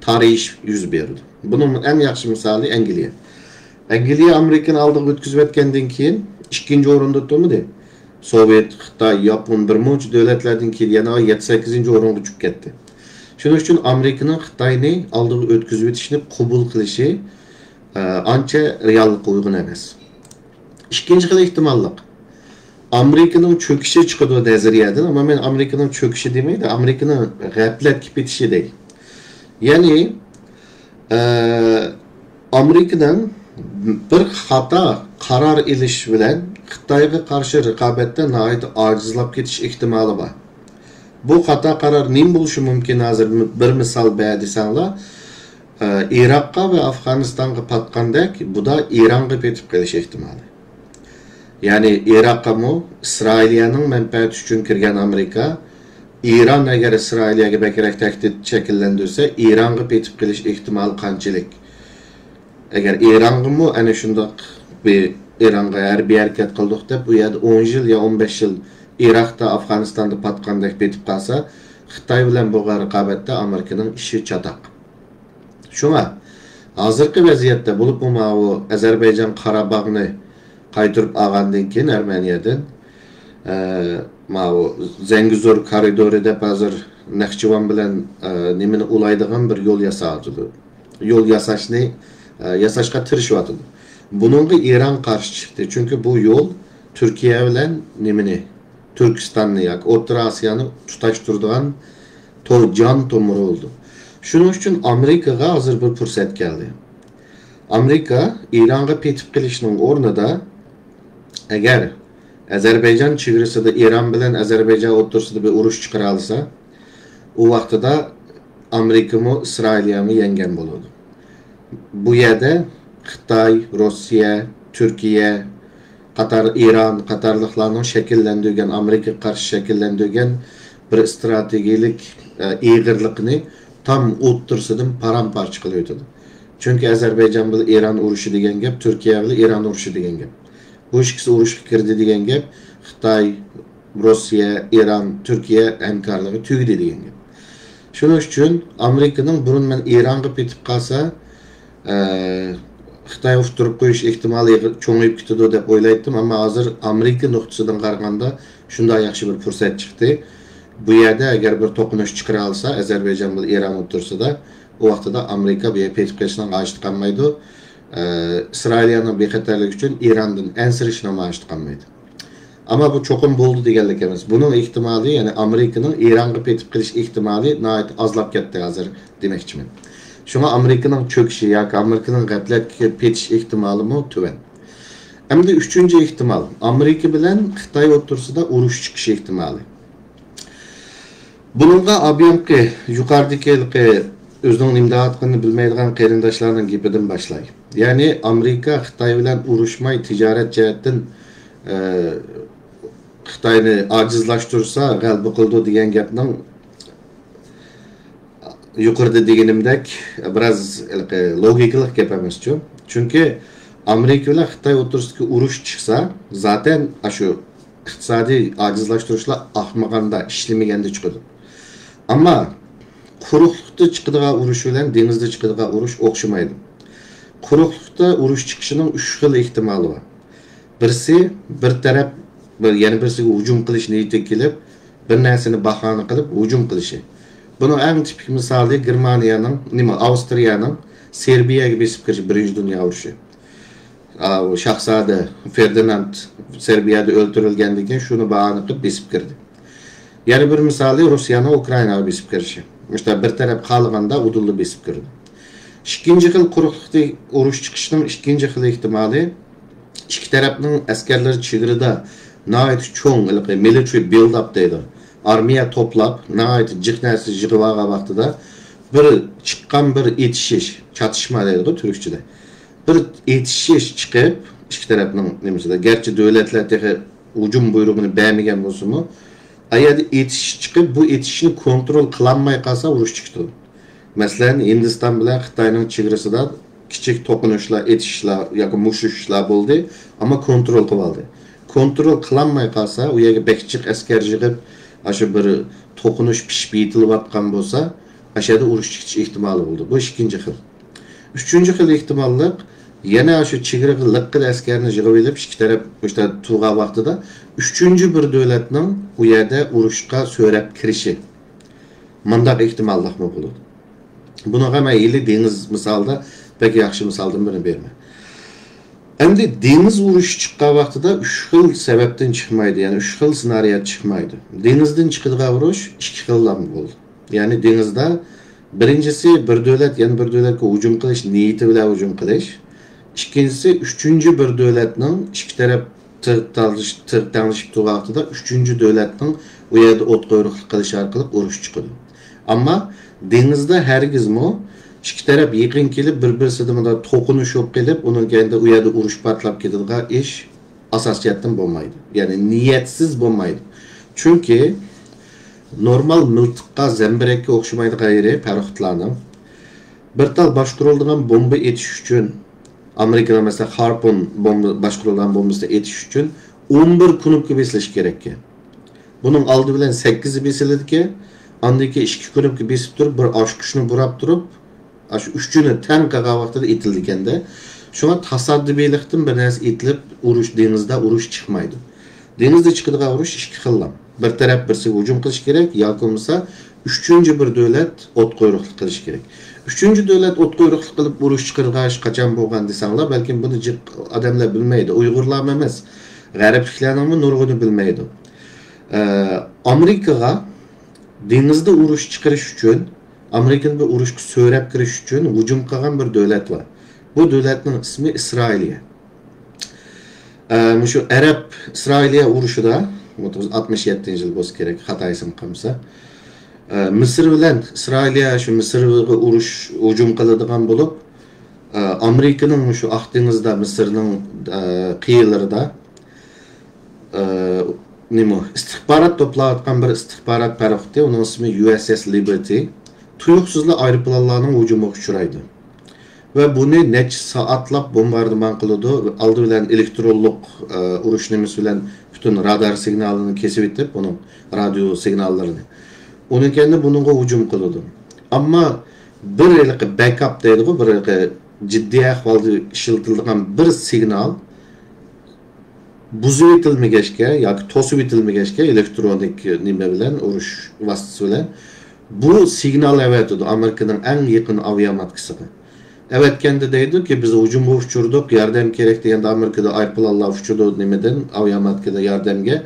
تارىيىش يۈز بېرىدۇ. بۇنىڭ ئەڭ ياخشى مىسالى ئەنگلىيە. ئەنگلىيە ئامېرىكىنى ئالدىغا ئۆتكۈزۈۋەتكەندىن كېيىن ئىككىنچى ئورۇندا تۇرمىدى. سوۋېت، خىتاي، ياپون، بىر مۇنچە دۆلەتلەردىن كېيىن يەنە يەتتە، سەككىزىنچى ئورۇنغا چۈشۈپ كەتتى. شۇنىڭ ئۈچۈن ئامېرىكىنىڭ خىتاينى ئالدىغا ئۆتكۈزۈۋېتىشنى قوبۇل قىلىشى، ئە، ئانچە رېئاللىققا ئۇيغۇن ئەمەس. ئىككىنچى خىل ئېھتىماللىق، ئامېرىكىنىڭ چۆكۈشى چىقىدۇ نەزەرىيەدىن، ئەمما مەن ئامېرىكىنىڭ چۆكۈشى دېمەيدۇ، ئامېرىكىنىڭ غەپلەتكە پېتىشى دەي. يەنى، ئە، ئامېرىكىنىڭ بىر خاتا قارار ئېلىش بىلەن خىتايغا قارشى رىقابەتتە ناھايىتى ئاجىزلاپ كېتىش ئېھتىمالى بار. بۇ خاتا قارار نېمە بولۇشى مۇمكىن؟ ھازىر بىر مىسال بەر دېسەڭلار، ئىراققا ۋە ئافغانىستانغا پاتقاندەك، بۇدا ئىرانغا پېتىپ قېلىش ئېھتىمالى. يەنى ئىراققىمۇ ئىسرائىلىيەنىڭ مەنپەئەتى ئۈچۈن كىرگەن ئامېرىكا، ئىران ئەگەر ئىسرائىلىيەگە بەكرەك تەھدىت شەكىللەندۈرسە، ئىرانغا پېتىپ قېلىش ئېھتىمالى قانچىلىك؟ ئەگەر ئىرانغىمۇ ئەنە شۇنداق بىر، ئىرانغا ھەربىي ھەرىكەت قىلدۇق دەپ، ئۇ يەردە ئون يىل يا ئون بەش يىل ئىراقتا، ئافغانىستاندا پاتقاندەك پېتىپ قالسا، خىتاي بىلەن بولغان رىقابەتتە ئامېرىكىنىڭ ئىشى چاتاق. شۇڭا ھازىرقى ۋەزىيەتتە بولۇپمۇ ماۋۇ ئەزەربەيجان قاراباغنى قايتۇرۇپ ئالغاندىن كېيىن ئەرمېنىيەدىن، ئە، ماۋۇ زەڭگىزور كارىدورى دەپ ھازىر نەخچىۋان بىلەن، ئە، نېمىنى ئۇلايدىغان بىر يول ياساۋاتىدۇ. يول ياساشنى، ئە، ياساشقا تىرىشىۋاتىدۇ. بۇنىڭغا ئىران قارشى چىقتى. چۈنكى بۇ يول تۈركىيە بىلەن نېمىنى، تۈركىستاننى ياكى ئوتتۇرا ئاسىيانى تۇتاشتۇرىدىغان تو-، جان تومۇرى بولىدۇ. شۇنىڭ ئۈچۈن ئامېرىكىغا ھازىر بىر پۇرسەت كەلدى. ئامېرىكا ئىرانغا پېتىپ قېلىشنىڭ ئورنىدا، ئەگەر ئەزەربەيجان چېگرىسىدا ئىران بىلەن ئەزەربەيجان ئوتتۇرىسىدا بىر ئۇرۇش چىقىرالىسا، ئۇ ۋاقتىدا ئامېرىكىمۇ، ئىسرائىلىيەمۇ يەڭگەن بولىدۇ. بۇ يەردە خىتاي، روسىيە، تۈركىيە قاتار، ئىران قاتارلىقلارنىڭ شەكىللەندۈرگەن، ئامېرىكىغا قارشى شەكىللەندۈرگەن بىر ئىستراتېگىيەلىك، ئە، ئېغىرلىقىنى تام ئوتتۇرىسىدىن پارام-پارچە قىلىۋېتىدۇ. چۈنكى ئەزەربەيجان بىلەن ئىران ئۇرۇشى دېگەن گەپ، تۈركىيە بىلەن ئىران ئۇرۇشى دېگەن گەپ. بۇ ئىككىسى ئۇرۇشقا كىردى دېگەن گەپ، خىتاي، روسىيە، ئىران، تۈركىيە ھەمكارلىقى تۈگىدى دېگەن گەپ. شۇنىڭ ئۈچۈن ئامېرىكىنىڭ بۇرۇن مەن ئىرانغا پېتىپ قالسا، ئە، خىتاي ئۇتتۇرۇپ قويۇش ئېھتىمالى چوڭىيىپ كېتىدۇ دەپ ئويلايتتىم، ئەمما ھازىر ئامېرىكا نۇقتىسىدىن قارىغاندا شۇنداق ياخشى بىر پۇرسەت چىقتى. بۇ يەردە ئەگەر بىر توقۇنۇش چىقىرالىسا ئەزەربەيجان بىلەن ئىران ئوتتۇرىسىدا، ئۇ ۋاقتىدا ئامېرىكا بۇ يەردە پېتىپ قېلىشنىڭ ھاجىتى قالمايدۇ. ئە، ئىسرائىلىيەنىڭ بىخەتەرلىكى ئۈچۈن ئىراندىن ئەنسىرىشنىڭ ھاجىتى قالمايدۇ. ئەمما بۇ چوقۇم بولدى دېگەنلىك ئەمەس. بۇنىڭ ئېھتىمالى، يەنى ئامېرىكىنىڭ ئىرانغا پېتىپ قېلىش ئېھتىمالى ناھايىتى ئازلاپ كەتتى ھازىر دېمەكچىمەن. شۇڭا ئامېرىكىنىڭ چۆكۈشى ياكى ئامېرىكىنىڭ غەپلەتكە پېتىش ئېھتىمالىمۇ تۆۋەن. ئەمدى ئۈچىنچى ئېھتىمال، ئامېرىكا بىلەن خىتاي ئوتتۇرىسىدا ئۇرۇش چىقىش ئېھتىمالى. بۇنىڭغا ئابىيانقى يۇقىرىدىكى ھېلىقى ئۆزىنىڭ نېمە دەۋاتقىنىنى بىلمەيدىغان قېرىنداشلارنىڭ گېپىدىن باشلاي. يەنى ئامېرىكا خىتاي بىلەن ئۇرۇشماي تىجارەت جەھەتتىن، ئە، خىتاينى ئاجىزلاشتۇرسا غەلىبە قىلىدۇ دېگەن گەپنىڭ يۇقىرىدا دېگىنىمدەك بىراز ھېلىقى لوگىكىلىق گەپ ئەمەسچۇ. چۈنكى ئامېرىكا بىلەن خىتاي ئوتتۇرىسىدىكى ئۇرۇش چىقسا، زاتەن ئاشۇ ئىقتىسادىي ئاجىزلاشتۇرۇشلار ئاقمىغاندا، ئىشلىمىگەندە چىقىدۇ. ئەمما قۇرۇقلۇقتا چىقىدىغان ئۇرۇش بىلەن دېڭىزدا چىقىدىغان ئۇرۇش ئوخشىمايدۇ. قۇرۇقلۇقتا ئۇرۇش چىقىشىنىڭ ئۈچ خىل ئېھتىمالى بار. بىرسى، بىر تەرەپ بىر، يەنە بىرسىگە ھۇجۇم قىلىش نىيىتىگە كېلىپ، بىر نەرسىنى باھانە قىلىپ ھۇجۇم قىلىشى. بۇنىڭ ئەڭ تىپىك مىسالى گېرمانىيەنىڭ، نېمە، ئاۋسترىيەنىڭ سېربىيەگە بېسىپ كىرىشى، بىرىنچى دۇنيا ئۇرۇشى. ئاۋۇ شاھزادە فېردىناند سېربىيەدە ئۆلتۈرۈلگەندىن كېيىن شۇنى باھانە قىلىپ بېسىپ كىردى. يەنە بىر مىسالى روسىيەنىڭ ئۇكرائىناغا بېسىپ كىرىشى. مۇشۇنداق بىر تەرەپ خالىغاندا ئۇدۇللا بېسىپ كىردى. ئىككىنچى خىل قۇرۇقلۇقتا ئۇرۇش چىقىشنىڭ ئىككىنچى خىل ئېھتىمالى، ئىككى تەرەپنىڭ ئەسكەرلىرى چېگرىدا ناھايىتى چوڭ، ھېلىقى مىلىترى بىلد ئاپ دەيدۇ. ئارمىيە توپلاپ، ناھايىتى جىق نەرسە يىغىۋالغان ۋاقتىدا بىر چىققان بىر ئېتىشىش، چاتىشما دەيدىغۇ تۈركچىدە. بىر ئېتىشىش چىقىپ، ئىككى تەرەپنىڭ نېمىسىدە، گەرچە دۆلەتلەر تېخى ھۇجۇم بۇيرۇقىنى بەرمىگەن بولسىمۇ، ئا يەردە ئېتىشىش چىقىپ، بۇ ئېتىشىشنى كونترول قىلالماي قالسا، ئۇرۇش چىقىدۇ. مەسىلەن، ھىندىستان بىلەن خىتاينىڭ چېگرىسىدا كىچىك توقۇنۇشلار، ئېتىشىشلار ياكى مۇشتلىشىشلار بولدى، ئەمما كونترول قىلىۋالدى. كونترول قىلالماي قالسا، ئۇ يەرگە بەك جىق ئەسكەر يىغىپ، ئاشۇ بىر توقۇنۇش پىشىپ يېتىلىۋاتقان بولسا، ئاشۇ يەردە ئۇرۇش چىقىش ئېھتىمالى بولىدۇ. بۇ ئىككىنچى خىل. ئۈچىنچى خىل ئېھتىماللىق، يەنە شۇ چېگرىغا لىققىدە ئەسكەرنى يىغىۋېلىپ، ئىككى تەرەپ مۇشۇنداق تۇرغان ۋاقتىدا ئۈچىنچى بىر دۆلەتنىڭ ئۇ يەردە ئۇرۇشقا سۆرەپ كىرىشى. مۇنداق ئېھتىماللىقمۇ بولىدۇ. بۇنىڭغا مەن ھېلى دېڭىز مىسالىدا بەك ياخشى مىسالدىن بىرنى بېرىمەن. ئەمدى دېڭىز ئۇرۇشى چىققان ۋاقتىدا ئۈچ خىل سەۋەبتىن چىقمايدۇ، يەنى ئۈچ خىل سېنارىيە چىقمايدۇ. دېڭىزدىن چىقىدىغان ئۇرۇش ئىككى خىللام بولىدۇ. يەنى دېڭىزدا بىرىنچىسى بىر دۆلەت يەنە بىر دۆلەتكە ھۇجۇم قىلىش نىيىتى بىلەن ھۇجۇم قىلىش. ئىككىنچىسى ئۈچىنچى بىر دۆلەتنىڭ ئىككى تەرەپ تىغ تالىشىپ، تىغ تەڭلىشىپ تۇرغان ۋاقتىدا ئۈچىنچى دۆلەتنىڭ ئۇ يەردە ئوت قويۇقلۇق قىلىشى ئارقىلىق ئۇرۇش چىقىدۇ. ئەمما دېڭىزدا ھەرگىزمۇ ئىككى تەرەپ يېقىن كېلىپ، بىر-بىرسىدە مۇنداق توقۇنۇش بولۇپ قېلىپ، ئۇنىڭ كەينىدە ئۇ يەردە ئۇرۇش پارتلاپ كېتىدىغان ئىش ئاساسىي جەھەتتىن بولمايدۇ. يەنى نىيەتسىز بولمايدۇ. چۈنكى نورمال مىلتىققا، زەمبىرەككە ئوخشىمايدىغان يېرى پاراخوتلارنىڭ، بىر تال باشقۇرۇلىدىغان بومبا ئېتىش ئۈچۈن، ئامېرىكىنىڭ مەسىلەن خارپون بومبا، باشقۇرۇلغان بومبىسىنى ئېتىش ئۈچۈن ئون بىر كۇنۇپكا بېسىلىشى كېرەككەن. بۇنىڭ ئالدى بىلەن سەككىزى بېسىلىدىكەن، ئاندىن كېيىن ئىككى كۇنۇپكا بېسىپ تۇرۇپ، بىر ئاچقۇچنى بۇراپ تۇرۇپ، ئاشۇ ئۈچىنى تەڭ قىلغان ۋاقتىدا ئېتىلىدىكەندە. شۇڭا تاسادىپىيلىقتىن بىر نەرسە ئېتىلىپ، ئۇرۇش، دېڭىزدا ئۇرۇش چىقمايدۇ. دېڭىزدا چىقىدىغان ئۇرۇش ئىككى خىللا. بىر تەرەپ بىرسىگە ھۇجۇم قىلىشى كېرەك ياكى بولمىسا ئۈچىنچى بىر دۆلەت ئوت قويۇقلۇق قىلىشى كېرەك. ئۈچىنچى دۆلەت ئوت قويۇقلۇق قىلىپ ئۇرۇش چىقىرغان ئىش قاچان بولغان دېسەڭلار، بەلكىم بۇنى جىق ئادەملەر بىلمەيدۇ. ئۇيغۇرلارمۇ ئەمەس، غەربلىكلەرنىڭمۇ نۇرغۇنى بىلمەيدۇ. ئە، ئامېرىكىغا دېڭىزدا ئۇرۇش چىقىرىش ئۈچۈن ئامېرىكىنى بىر ئۇرۇشقا سۆرەپ كىرىش ئۈچۈن ھۇجۇم قىلغان بىر دۆلەت بار. بۇ دۆلەتنىڭ ئىسمى ئىسرائىلىيە. ئە، مۇشۇ ئەرەب ئىسرائىلىيە ئۇرۇشىدا، ئاتمىش يەتتىنچى يىل بولسا كېرەك، خاتا ئېسىم قالمىسا، ئە، مىسىر بىلەن ئىسرائىلىيە شۇ مىسىرغا ئۇرۇش، ھۇجۇم قىلىدىغان بولۇپ، ئە، ئامېرىكىنىڭ مۇشۇ ئاق دېڭىزدا مىسىرنىڭ، ئە، قىيىلىرىدا، ئە، نېمە، ئىستىخبارات توپلاۋاتقان بىر ئىستىخبارات پاراخوتى، ئۇنىڭ ئىسمى يۇ ئېس ئېس لىبېرتى، تۇيۇقسىزلا ئايروپىلانلارنىڭ ھۇجۇمىغا ئۇچرايدۇ. ۋە بۇنى نەچچە سائەتلەپ بومباردىمان قىلىدۇ. ئالدى بىلەن ئېلېكترونلۇق، ئە، ئۇرۇش نېمىسى بىلەن پۈتۈن رادار سىگنالىنى كېسىۋېتىپ، ئۇنىڭ رادىيو سىگناللىرىنى. ئۇنىڭ كەينىدىن بۇنىڭغا ھۇجۇم قىلىدۇ. ئەمما بىر ھېلىقى بەكئاپ دەيدىغۇ، بىر ھېلىقى جىددىي ئەھۋالدا ئىشلىتىلىدىغان بىر سىگنال بۇزۇۋېتىلمىگەچكە ياكى توسۇۋېتىلمىگەچكە، ئېلېكترونىك نېمە بىلەن، ئۇرۇش ۋاسىتىسى بىلەن، بۇ سىگنال ئەۋەتىدۇ، ئامېرىكىنىڭ ئەڭ يېقىن ئاۋىياماتكىسىغا. ئەۋەتكەندە دەيدۇكى، بىز ھۇجۇمغا ئۇچرىدۇق، ياردەم كېرەك دېگەندە، ئامېرىكىدا ئايروپىلانلار ئۇچىدۇ، نېمىدىن، ئاۋىياماتكىدا ياردەمگە.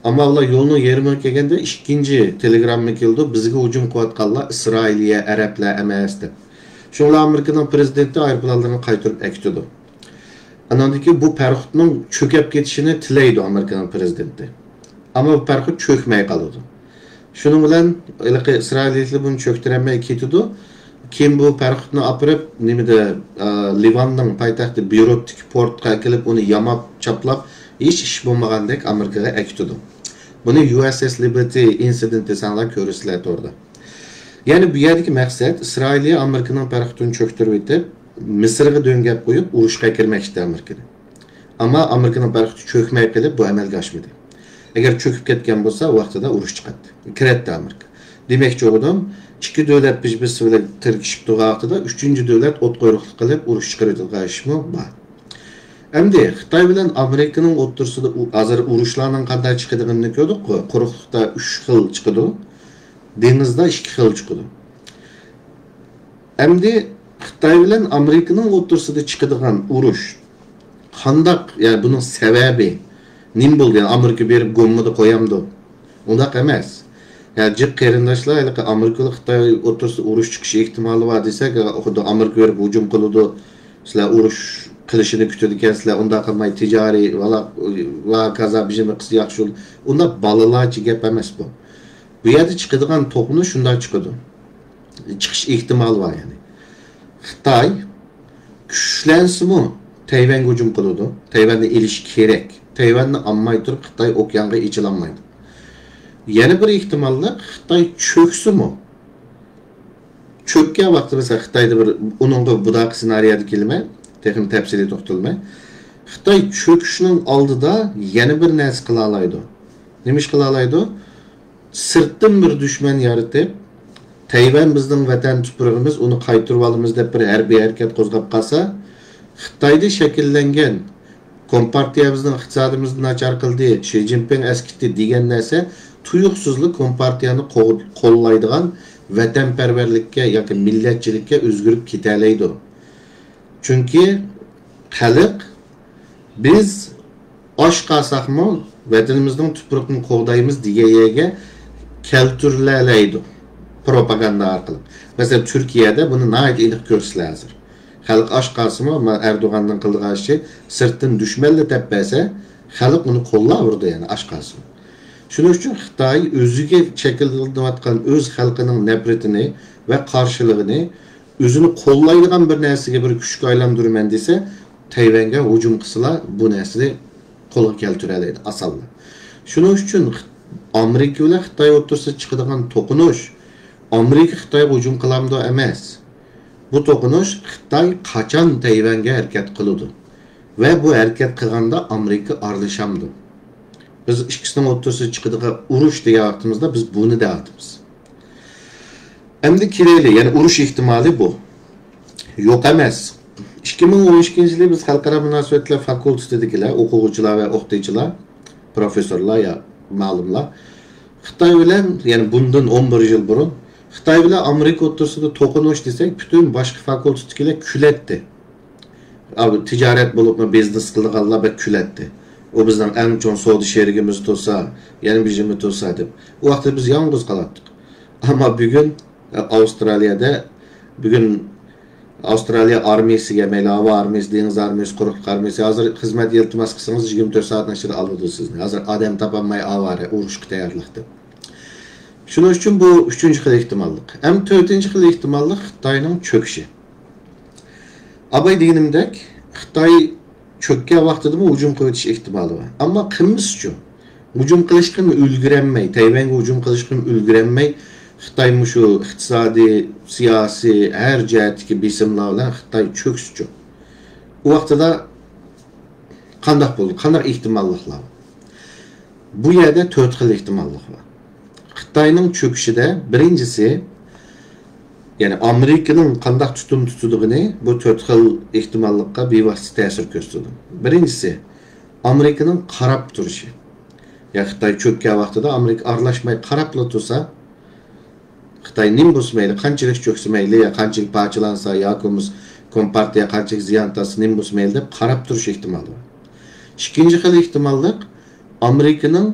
ئەمما ئۇلار يولنىڭ يېرىمىغا كەلگەندە، ئىككىنچى تېلېگرامما كېلىدۇ، بىزگە ھۇجۇم قىلىۋاتقانلار ئىسرائىلىيە، ئەرەبلەر ئەمەس، دەپ. شۇڭا ئامېرىكىنىڭ پىرېزىدېنتى ئايروپىلانلىرىنى قايتۇرۇپ ئەكېتىدۇ. ئاناندىن كېيىن بۇ پاراخوتنىڭ چۆكۈپ كېتىشىنى تىلەيدۇ ئامېرىكىنىڭ پىرېزىدېنتى. ئەمما بۇ پاراخوت چۆكمەي قالىدۇ. شۇنىڭ بىلەن ھېلىقى ئىسرائىلىيلىكلەر بۇنى چۆكتۈرەلمەي كېتىدۇ. كېيىن بۇ پاراخوتنى ئاپىرىپ، نېمىدە، ئا، لىۋاننىڭ پايتەختى بېيرۇتتىكى پورتقا ئەكېلىپ، ئۇنى ياماپ، چاپلاپ، ھېچ ئىش بولمىغاندەك ئامېرىكىغا ئەكېتىدۇ. بۇنى يۇ ئېس ئېس لىبېرتى ئىنسىدېنت دېسەڭلار كۆرىسىلەر توردا. يەنى بۇ يەردىكى مەقسەت ئىسرائىلىيە ئامېرىكىنىڭ پاراخوتىنى چۆكتۈرۈۋېتىپ، مىسىرغا دۆڭگەپ قويۇپ، ئۇرۇشقا كىرمەكچىدى ئامېرىكىنى. ئەمما ئامېرىكىنىڭ پاراخوتى چۆكمەي قېلىپ، بۇ ئەمەلگە ئاشمىدى. ئەگەر چۆكۈپ كەتكەن بولسا، ۋاقتىدا ئۇرۇش چىقاتتى. كىرەتتى ئامېرىكا. دېمەكچى بولغىنىم، ئىككى دۆلەت بىر-بىرسى بىلەن تىركىشىپ تۇرغان ۋاقتىدا ئۈچىنچى دۆلەت ئوت قويۇقلۇق قىلىپ ئۇرۇش چىقىرىۋېتىدىغان ئىشمۇ بار. ئەمدى خىتاي بىلەن ئامېرىكىنىڭ ئوتتۇرىسىدا ئۇ-، ھازىر ئۇرۇشلارنىڭ قانداق چىقىدىغىنىنى كۆردۇققۇ. قۇرۇقلۇقتا ئۈچ خىل چىقىدۇ، دېڭىزدا ئىككى خىل چىقىدۇ. ئەمدى خىتاي بىلەن ئامېرىكىنىڭ ئوتتۇرىسىدا چىقىدىغان ئۇرۇش قانداق، يەنى بۇنىڭ سەۋەبى نېمە بولدى؟ يەنى ئامېرىكا بېرىپ گوممىدا قويامدۇ؟ ئۇنداق ئەمەس. يەنى جىق قېرىنداشلار، ھېلىقى ئامېرىكىلىق خىتاي ئوتتۇرىسىدا ئۇرۇش چىقىش ئېھتىمالى بار دېسەك، خۇددى ئامېرىكا بېرىپ ھۇجۇم قىلىدۇ، سىلەر ئۇرۇش قىلىشىنى كۈتىدىكەنسىلەر، ئۇنداق قىلماي تىجارىي ۋالا ۋاكازا بىزنى قىلسا ياخشى بولىدۇ. ئۇنداق بالىلارچە گەپ ئەمەس بۇ. بۇ يەردە چىقىدىغان توقۇنۇش شۇنداق چىقىدۇ. چىقىش ئېھتىمالى بار يەنى. خىتاي كۈچلەنسىمۇ تەيۋەنگە ھۇجۇم قىلىدۇ. تەيۋەننى ئېلىش كېرەك. تەيۋەننى ئالماي تۇرۇپ خىتاي ئوكيانغا ئېچىلالمايدۇ. يەنە بىر ئېھتىماللىق، خىتاي چۆكسىمۇ، چۆككەن ۋاقتى مەسىلەن خىتايدا بىر، ئۇنىڭغا بۇداقى سېنارىيەدە كېلىمەن، تېخىمۇ تەپسىلىي توختىلىمەن. خىتاي چۆكۈشنىڭ ئالدىدا يەنە بىر نەرسە قىلالايدۇ. نېمە ئىش قىلالايدۇ؟ سىرتتىن بىر دۈشمەن يارىتىپ، تەيۋەن بىزنىڭ ۋەتەن تۇپرىقىمىز، ئۇنى قايتۇرۇۋالىمىز دەپ بىر ھەربىي ھەرىكەت قوزغاپ قالسا، خىتايدا شەكىللەنگەن كومپارتىيەمىزنىڭ ئىقتىسادىمىزنى ناچار قىلدى، شى جىنپىڭ ئەسكىتتى دېگەن نەرسە تۇيۇقسىزلا كومپارتىيەنى قوغ-، قوللايدىغان ۋەتەنپەرۋەرلىككە ياكى مىللەتچىلىككە ئۆزگىرىپ كېتەلەيدۇ. چۈنكى خەلق، بىز ئاچ قالساقمۇ ۋەتىنىمىزنىڭ تۇپرىقىنى قوغدايمىز دېگەن يەرگە كەلتۈرۈلەلەيدۇ پروپاگاندا ئارقىلىق. مەسىلەن، تۈركىيەدە بۇنى ناھايىتى ئېنىق كۆرىسىلەر ھازىر. خەلق ئاچ قالسىمۇ، مانا ئەردوغاننىڭ قىلىدىغان ئىشى سىرتتىن دۈشمەنلا دەپ بەرسە، خەلق ئۇنى قوللاۋېرىدۇ، يەنى ئاچ قالسىمۇ. شۇنىڭ ئۈچۈن خىتاي ئۆزىگە شەكىللىنىۋاتقان ئۆز خەلقىنىڭ نەپرىتىنى ۋە قارشىلىقىنى ئۆزىنى قوللايدىغان بىر نەرسىگە، بىر كۈچكە ئايلاندۇرىمەن دېسە، تەيۋەنگە ھۇجۇم قىلسىلا، بۇ نەرسىنى قولغا كەلتۈرەلەيدۇ ئاسانلا. شۇنىڭ ئۈچۈن ئامېرىكا بىلەن خىتاي ئوتتۇرىسىدا چىقىدىغان توقۇنۇش، ئامېرىكا خىتايغا ھۇجۇم قىلامدۇ ئەمەس. بۇ توقۇنۇش خىتاي قاچان تەيۋەنگە ھەرىكەت قىلىدۇ ۋە بۇ ھەرىكەت قىلغاندا ئامېرىكا ئارىلىشامدۇ؟ بىز ئىككىسىنىڭ ئوتتۇرىسىدا چىقىدىغان ئۇرۇش دېگەن ۋاقتىمىزدا بىز بۇنى دەۋاتىمىز. ئەمدى كېلەيلى، يەنى ئۇرۇش ئېھتىمالى بۇ. يوق ئەمەس. ئىككى مىڭ ئون ئىككىنچى يىلى بىز خەلقئارا مۇناسىۋەتلەر فاكۇلتېتىدىكىلەر، ئوقۇغۇچىلار ۋە ئوقۇتقۇچىلار، پروفېسسورلار يا مۇئەللىملەر خىتاي بىلەن، يەنى بۇندىن ئون بىر يىل بۇرۇن خىتاي بىلەن ئامېرىكا ئوتتۇرىسىدا توقۇنۇش دېسەك، پۈتۈن باشقا فاكۇلتېتتىكىلەر كۈلەتتى. ئا، تىجارەت بولۇپمۇ بىزنېس قىلىدىغانلار بەك كۈلەتتى. ئۇ بىزنىڭ ئەڭ چوڭ سودا شېرىكىمىز تۇرسا، يەنە بىر نېمە تۇرسا دەپ. ئۇ ۋاقىتتا بىز يالغۇز قالاتتۇق. ئەمما بۈگۈن، ئە، ئاۋسترالىيەدە، بۈگۈن ئاۋسترالىيە ئارمىيەسىگە، مەيلى ھاۋا ئارمىيەسى، دېڭىز ئارمىيەسى، قۇرۇقلۇق ئارمىيەسى، ھازىر خىزمەت ئىلتىماس قىلسىڭىز، يىگىرمە تۆت سائەتنىڭ ئىچىدە ئالىدۇ سىزنى. ھازىر ئادەم تاپالماي ئاۋارە، ئۇرۇشقا تەييارلىق دەپ. شۇنىڭ ئۈچۈن بۇ ئۈچىنچى خىل ئېھتىماللىق. ھەم تۆتىنچى خىل ئېھتىماللىق خىتاينىڭ چۆكۈشى. ئاباي دېگىنىمدەك، خىتاي چۆككەن ۋاقتىدىمۇ ھۇجۇم قىلىۋېتىش ئېھتىمالى بار. ئەمما قىلمىسىچۇ؟ ھۇجۇم قىلىشقىمۇ ئۈلگۈرەلمەي، تەيۋەنگە ھۇجۇم قىلىشقىمۇ ئۈلگۈرەلمەي، خىتاي مۇشۇ ئىقتىسادىي، سىياسىي، ھەر جەھەتتىكى بېسىملار بىلەن خىتاي چۆكسىچۇ؟ ئۇ ۋاقتىدا قانداق بولىدۇ؟ قانداق ئېھتىماللىقلار بار؟ بۇ يەردە تۆت خىل ئېھتىماللىق بار. خىتاينىڭ چۆكۈشىدە بىرىنچىسى، يەنى ئامېرىكىنىڭ قانداق تۇتۇم تۇتىدىغىنى بۇ تۆت خىل ئېھتىماللىققا بىۋاسىتە تەسىر كۆرسىتىدۇ. بىرىنچىسى، ئامېرىكىنىڭ قاراپ تۇرۇشى. يا خىتاي چۆككەن ۋاقتىدا ئامېرىكا ئارىلاشماي قاراپلا تۇرسا، خىتاي نېمە بولسا مەيلى، قانچىلىك چۆكسە مەيلى، يا قانچىلىك پارچىلانسا ياكى بولمىسا كومپارتىيە قانچىلىك زىيان تارتسا نېمە بولسا مەيلى دەپ قاراپ تۇرۇش ئېھتىمالى بار. ئىككىنچى خىل ئېھتىماللىق، ئامېرىكىنىڭ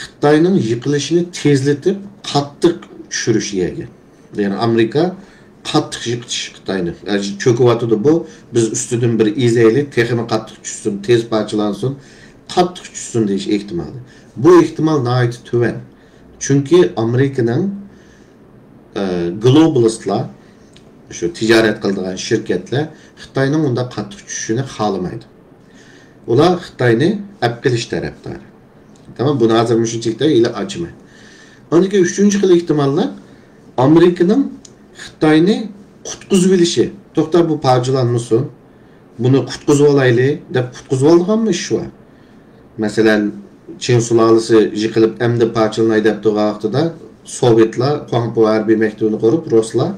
خىتاينىڭ يىقىلىشىنى تېزلىتىپ، قاتتىق چۈشۈرۈش يەرگە. يەنى ئامېرىكا قاتتىق يىقىتىش خىتاينى. يا، چۆكۈۋاتىدۇ بۇ، بىز ئۈستىدىن بىر ئېزەيلى، تېخىمۇ قاتتىق چۈشسۇن، تېز پارچىلانسۇن، قاتتىق چۈشسۇن دېيىش ئېھتىمالى. بۇ ئېھتىمال ناھايىتى تۆۋەن. چۈنكى ئامېرىكىنىڭ، ئە، گلوبالىستلار، شۇ تىجارەت قىلىدىغان شىركەتلەر خىتاينىڭ ئۇنداق قاتتىق چۈشۈشىنى خالىمايدۇ. ئۇلار خىتاينى ئەپ قېلىش تەرەپدارى. تامام، بۇنى ھازىر مۇشۇنچىلىكتە ھېلى ئاچىمەن. ئاندىن كېيىن ئۈچىنچى خىل ئېھتىماللار ئامېرىكىنىڭ خىتاينى قۇتقۇزۇۋېلىشى. توختا، بۇ پارچىلانمىسۇن، بۇنى قۇتقۇزۇۋالايلى دەپ قۇتقۇزۇۋالىدىغانمۇ ئىش بار؟ مەسىلەن، چىڭ سۇلالىسى يىقىلىپ، ئەمدى پارچىلىناي دەپ تۇرغان ۋاقتىدا، سوۋېتلار خۇاڭپۇ ھەربىي مەكتىۋىنى قۇرۇپ، رۇسلار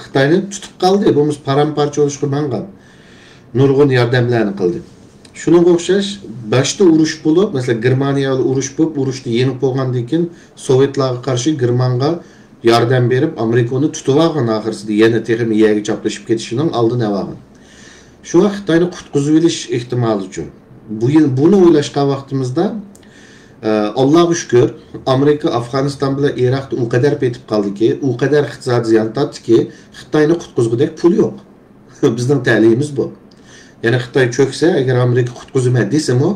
خىتاينى تۇتۇپ قالدى، بولمىسا پارام-پارچە بولۇشقا ماڭغان. نۇرغۇن ياردەملەرنى قىلدى. شۇنىڭغا ئوخشاش، باشتا ئۇرۇش بولۇپ، مەسىلەن، گېرمانىيە بىلەن ئۇرۇش بولۇپ، ئۇرۇشتا يېڭىپ بولغاندىن كېيىن، سوۋېتلارغا قارشى گېرمانغا ياردەم بېرىپ، ئامېرىكا ئۇنى تۇتۇۋالغان ئاخىرسىدا، يەنە تېخىمۇ يەرگە چاپلىشىپ كېتىشىنىڭ ئالدىنى ئالغان. شۇڭا خىتاينى قۇتقۇزۇۋېلىش ئېھتىمالى چوڭ. بۇ يىل بۇنى ئويلاشقان ۋاقتىمىزدا، ئە، ئاللاغا شۈكۈر، ئامېرىكا ئافغانىستان بىلەن ئىراقتا ئۇ قەدەر پېتىپ قالدىكى، ئۇ قەدەر ئىقتىسادى زىيان تارتتىكى، خىتاينى قۇتقۇزغۇدەك پۇل يوق. بىزنىڭ تەلىيىمىز بۇ. يەنى خىتاي چۆكسە، ئەگەر ئامېرىكا قۇتقۇزىمەن دېسىمۇ،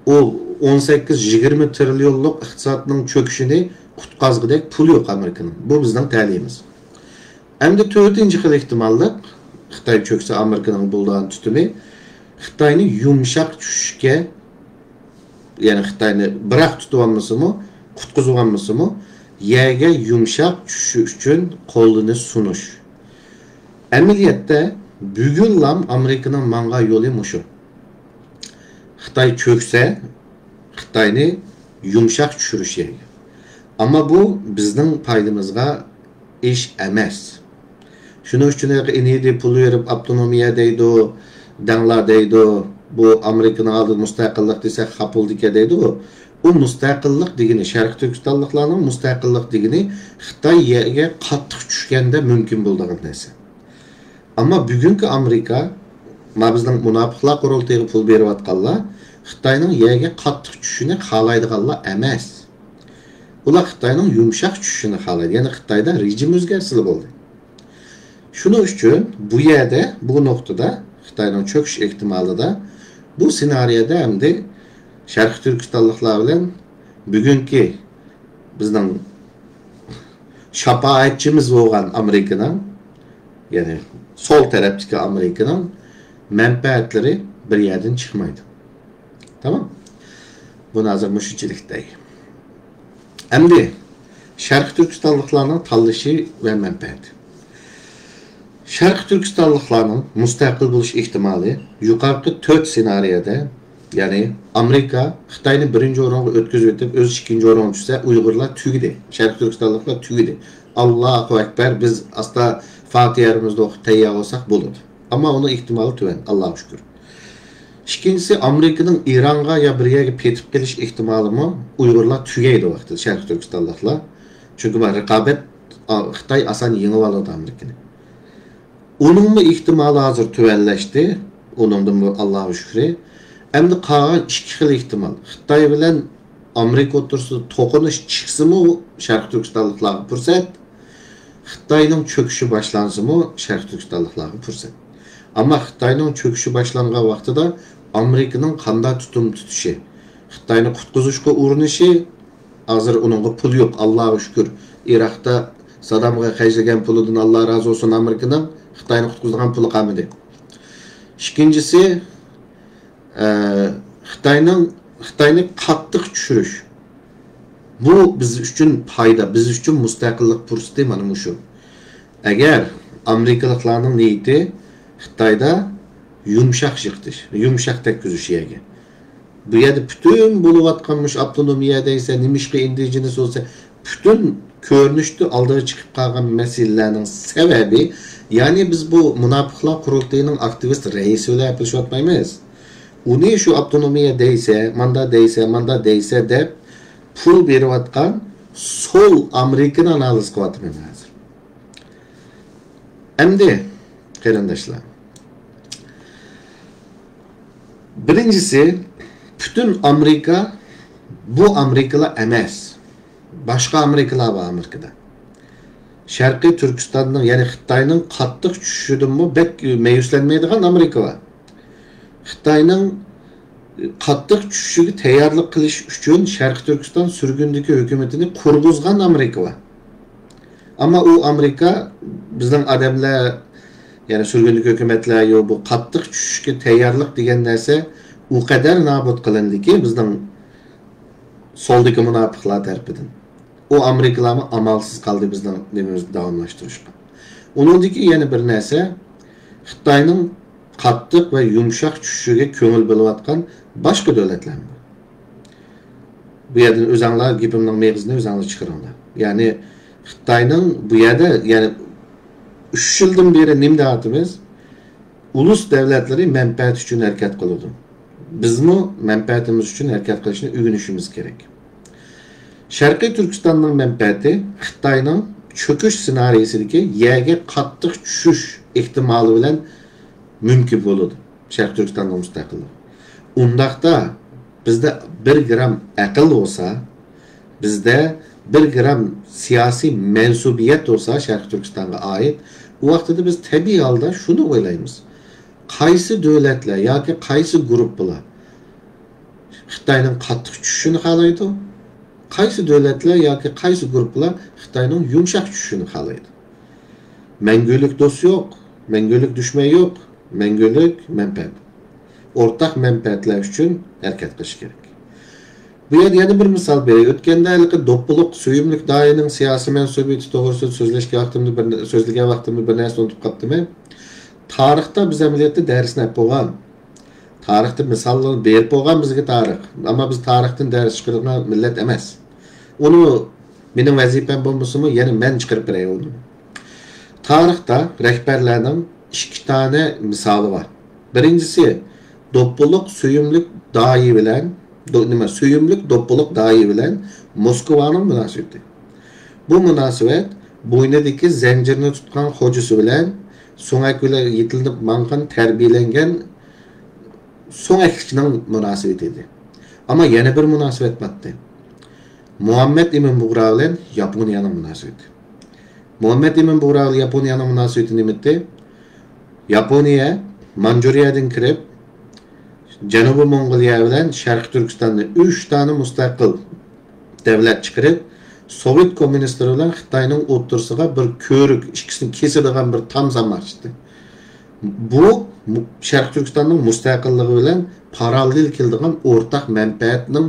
ئۇ ئون سەككىز يىگىرمە تىرىليونلۇق ئىقتىسادنىڭ چۆكۈشىنى قۇتقازغۇدەك پۇل يوق ئامېرىكىنىڭ. بۇ بىزنىڭ تەلىيىمىز. ئەمدى تۆتىنچى خىل ئېھتىماللىق، خىتاي چۆكسە ئامېرىكىنىڭ بولىدىغان تۈتۈمى، خىتاينى يۇمشاق چۈشۈشكە، يەنى خىتاينى بىراق تۇتۇۋالمىسىمۇ، قۇتقۇزۇۋالمىسىمۇ، يەرگە يۇمشاق چۈشۈشى ئۈچۈن قولىنى سۇنۇش. ئەمەلىيەتتە بۈگۈنلام ئامېرىكىنىڭ ماڭغان يولى مۇشۇ. خىتاي چۆكسە، خىتاينى يۇمشاق چۈشۈرۈش يەرگە. ئەمما بۇ بىزنىڭ پايدىمىزغا ئىش ئەمەس. شۇنىڭ ئۈچۈن ھېلىقى ئىنىدى پۇل بېرىپ ئاپتونومىيە دەيدۇ، دەڭلا دەيدۇ، بۇ ئامېرىكىنىڭ ئالدىدا مۇستەقىللىق دېسەك خاپا بولىدىكەن دەيدىغۇ. ئۇ مۇستەقىللىق دېگىنى، شەرقىي تۈركىستانلىقلارنىڭ مۇستەقىللىق دېگىنى خىتاي يەرگە قاتتىق چۈشكەندە مۇمكىن بولىدىغان نەرسە. ئەمما بۈگۈنكى ئامېرىكا، ما بىزنىڭ مۇناپىقلار قۇرۇلتىيىغا پۇل بېرىۋاتقانلار خىتاينىڭ يەرگە قاتتىق چۈشۈشىنى خالايدىغانلار ئەمەس. ئۇلار خىتاينىڭ يۇمشاق چۈشۈشىنى خالايدۇ. يەنى خىتايدا رېجىم ئۆزگەرسىلا بولدى. شۇنىڭ ئۈچۈن بۇ يەردە، بۇ نۇقتىدا خىتاينىڭ چۆكۈش ئېھتىمالىدا، بۇ سېنارىيەدە ئەمدى شەرقىي تۈركىستانلىقلار بىلەن بۈگۈنكى بىزنىڭ شاپائەتچىمىز بولغان ئامېرىكىنىڭ، يەنى سول تەرەپتىكى ئامېرىكىنىڭ مەنپەئەتلىرى بىر يەردىن چىقمايدۇ. تامام. بۇنى ھازىر مۇشۇنچىلىك دەي. ئەمدى شەرقىي تۈركىستانلىقلارنىڭ تاللىشى ۋە مەنپەئەتى. شەرقىي تۈركىستانلىقلارنىڭ مۇستەقىل بولۇش ئېھتىمالى يۇقىرىقى تۆت سېنارىيەدە، يەنى ئامېرىكا خىتاينى بىرىنچى ئورۇنغا ئۆتكۈزۈۋېتىپ، ئۆزى ئىككىنچى ئورۇنغا چۈشسە، ئۇيغۇرلار تۈگىدى. شەرقىي تۈركىستانلىقلار تۈگىدى. ئاللاھۇ ئەكبەر، بىز ئاستا فاتىھەمىزنى ئوقۇپ تەييار بولساق بولىدۇ. ئەمما ئۇنىڭ ئېھتىمالى تۆۋەن، ئاللاھۇ شۈكۈر. ئىككىنچىسى، ئامېرىكىنىڭ ئىرانغا يا بىر يەرگە پېتىپ قېلىش ئېھتىمالىمۇ، ئۇيغۇرلار تۈگەيدۇ ۋاقتىدا، شەرقىي تۈركىستانلىقلار. چۈنكى بۇ رىقابەت، ئا، خىتاي ئاسان يېڭىۋالىدۇ ئامېرىكىنى. ئۇنىڭمۇ ئېھتىمالى ھازىر تۆۋەنلەشتى. ئۇنىڭدىنمۇ ئاللاھۇ شۈكرى. ئەمدى قالغان ئىككى خىل ئېھتىمال. خىتاي بىلەن ئامېرىكا ئوتتۇرىسىدا توقۇنۇش چىقسىمۇ، شەرقىي تۈركىستانلىقلارغا پۇرسەت. خىتاينىڭ چۆكۈشى باشلانسىمۇ، شەرقىي تۈركىستانلىقلارغا پۇرسەت. ئەمما خىتاينىڭ چۆكۈشى باشلانغان ۋاقتىدا ئامېرىكىنىڭ قانداق تۇتۇم تۇتۇشى، خىتاينى قۇتقۇزۇشقا ئۇرۇنۇشى، ھازىر ئۇنىڭغا پۇل يوق، ئاللاغا شۈكۈر. ئىراقتا سادامغا خەجلىگەن پۇلىدىن، ئاللا رازى بولسۇن، ئامېرىكىنىڭ خىتاينى قۇتقۇزىدىغان پۇلى قالمىدى. ئىككىنچىسى، ئە، خىتاينىڭ، خىتاينى قاتتىق چۈشۈرۈش. بۇ بىز ئۈچۈن پايدا، بىز ئۈچۈن مۇستەقىللىق پۇرسىتى مانا مۇشۇ. ئەگەر ئامېرىكىلىقلارنىڭ نىيىتى خىتايدا يۇمشاق يىقىتىش، يۇمشاق تەگكۈزۈش يەرگە. بۇ يەردە پۈتۈن بولۇۋاتقان مۇشۇ ئاپتونومىيە دەيسە، نېمىشقا ئىندىجېنىس بولسا، پۈتۈن كۆرۈنۈشتە ئالدىغا چىقىپ قالغان مەسىلىلەرنىڭ سەۋەبى، يەنى بىز بۇ مۇناپىقلار قۇرۇلتىيىنىڭ ئاكتىۋىست رەئىسى بىلەن گەپلىشىۋاتمايمىز. ئۇنى شۇ ئاپتونومىيە دەيسە، ماندا دەيسە، ماندا دەيسە دەپ پۇل بېرىۋاتقان سول ئامېرىكىنى ئانالىز قىلىۋاتىمەن ھازىر. ئەمدى، قېرىنداشلار، بىرىنچىسى، پۈتۈن ئامېرىكا بۇ ئامېرىكىلا ئەمەس. باشقا ئامېرىكىلار بار ئامېرىكىدا. شەرقىي تۈركىستاننىڭ، يەنى خىتاينىڭ قاتتىق چۈشۈشىدىنمۇ بەك مەيۈسلەنمەيدىغان ئامېرىكا بار. خىتاينىڭ قاتتىق چۈشۈشىگە تەييارلىق قىلىش ئۈچۈن شەرقىي تۈركىستان سۈرگۈندىكى ھۆكۈمىتىنى قۇرغۇزغان ئامېرىكا بار. ئەمما ئۇ ئامېرىكا بىزنىڭ ئادەملەر، يەنى سۈرگۈندىكى ھۆكۈمەتلەر، يو، بۇ قاتتىق چۈشۈشكە تەييارلىق دېگەن نەرسە ئۇ قەدەر نابۇت قىلىندىكى بىزنىڭ سولدىكى مۇناپىقلار تەرىپىدىن. ئۇ ئامېرىكىلارمۇ ئامالسىز قالدى بىزنىڭ نېمىمىزنى داۋاملاشتۇرۇشقا. ئۇنىڭدىكى يەنە بىر نەرسە، خىتاينىڭ قاتتىق ۋە يۇمشاق چۈشۈشىگە كۆڭۈل بۆلۈۋاتقان باشقا دۆلەتلەرمۇ بار. بۇ يەردىن ئۆزەڭلار گېپىمنىڭ مېغىزىنى ئۆزەڭلار چىقىرىڭلار. يەنى خىتاينىڭ بۇ يەردە، يەنى ئۈچ يىلدىن بېرى نېمە دەۋاتىمىز؟ ئۇلۇس دۆلەتلىرى مەنپەئەت ئۈچۈن ھەرىكەت قىلىدۇ. بىزمۇ مەنپەئەتىمىز ئۈچۈن ھەرىكەت قىلىشنى ئۆگىنىشىمىز كېرەك. شەرقىي تۈركىستاننىڭ مەنپەئەتى خىتاينىڭ چۆكۈش سېنارىيىسىدىكى يەرگە قاتتىق چۈشۈش ئېھتىمالى بىلەن مۇمكىن بولىدۇ. شەرقىي تۈركىستاننىڭ مۇستەقىللىقى. ئۇنداقتا بىزدە بىر گرام ئەقىل بولسا، بىزدە بىر گرام سىياسىي مەنسۇبىيەت بولسا شەرقىي تۈركىستانغا ئائىت، ئۇ ۋاقتىدا بىز تەبىئىي ھالدا شۇنى ئويلايمىز. قايسى دۆلەتلەر ياكى قايسى گۇرۇپپىلار خىتاينىڭ قاتتىق چۈشۈشىنى خالايدۇ؟ قايسى دۆلەتلەر ياكى قايسى گۇرۇپپىلار خىتاينىڭ يۇمشاق چۈشۈشىنى خالايدۇ؟ مەڭگۈلۈك دوست يوق، مەڭگۈلۈك دۈشمەن يوق، مەڭگۈلۈك مەنپەئەت. ئورتاق مەنپەئەتلەر ئۈچۈن ھەرىكەت قىلىش كېرەك. بۇ يەردە يەنە بىر مىسال بېرەي. ئۆتكەندە ھېلىقى دوپپىلىق سۆيۈملۈك داھىينىڭ سىياسىي مەنسۇبىيىتى توغرىسىدا سۆزلەشكەن ۋاقتىمدا بىر، سۆزلىگەن ۋاقتىمدا بىر نەرسىنى ئۇنتۇپ قاپتىمەن. تارىختا بىز ئەمەلىيەتتە دەرسنى ئېلىپ بولغان. تارىختىن مىساللار بېرىپ بولغان بىزگە تارىخ. ئەمما بىز تارىختىن دەرس چىقىرىدىغان مىللەت ئەمەس. ئۇنى مېنىڭ ۋەزىپەم بولمىسىمۇ، يەنە مەن چىقىرىپ بېرەي ئۇنى. تارىختا رەھبەرلەرنىڭ ئىككى دانە مىسالى بار. بىرىنچىسى، دوپپىلىق سۆيۈملۈك داھىي بىلەن، دو-، نېمە، سۆيۈملۈك دوپپىلىق داھىي بىلەن موسكۋانىڭ مۇناسىۋىتى. بۇ مۇناسىۋەت بوينىدىكى زەنجىرنى تۇتقان خوجىسى بىلەن سۆڭەك بىلەن يېتىلىنىپ ماڭغان، تەربىيەلەنگەن سۆڭەكلىكنىڭ مۇناسىۋىتى ئىدى. ئەمما يەنە بىر مۇناسىۋەت باتتى. مۇھەممەد ئىمىن بۇغرا بىلەن ياپونىيەنىڭ مۇناسىۋىتى. مۇھەممەد ئىمىن بۇغرا بىلەن ياپونىيەنىڭ مۇناسىۋىتى نېمىتى؟ ياپونىيە مانجۇرىيەدىن كىرىپ، جەنۇبىي موڭغۇلىيە بىلەن شەرقىي تۈركىستاننى ئۈچ دانە مۇستەقىل دەۋلەت چىقىرىپ، سوۋېت كوممۇنىستلىرى بىلەن خىتاينىڭ ئوتتۇرىسىغا بىر كۆۋرۈك، ئىككىسىنى كېسىدىغان بىر تام سالماقچى ئىدى. بۇ مۇ-، شەرقىي تۈركىستاننىڭ مۇستەقىللىقى بىلەن پاراللېل كېلىدىغان ئورتاق مەنپەئەتنىڭ،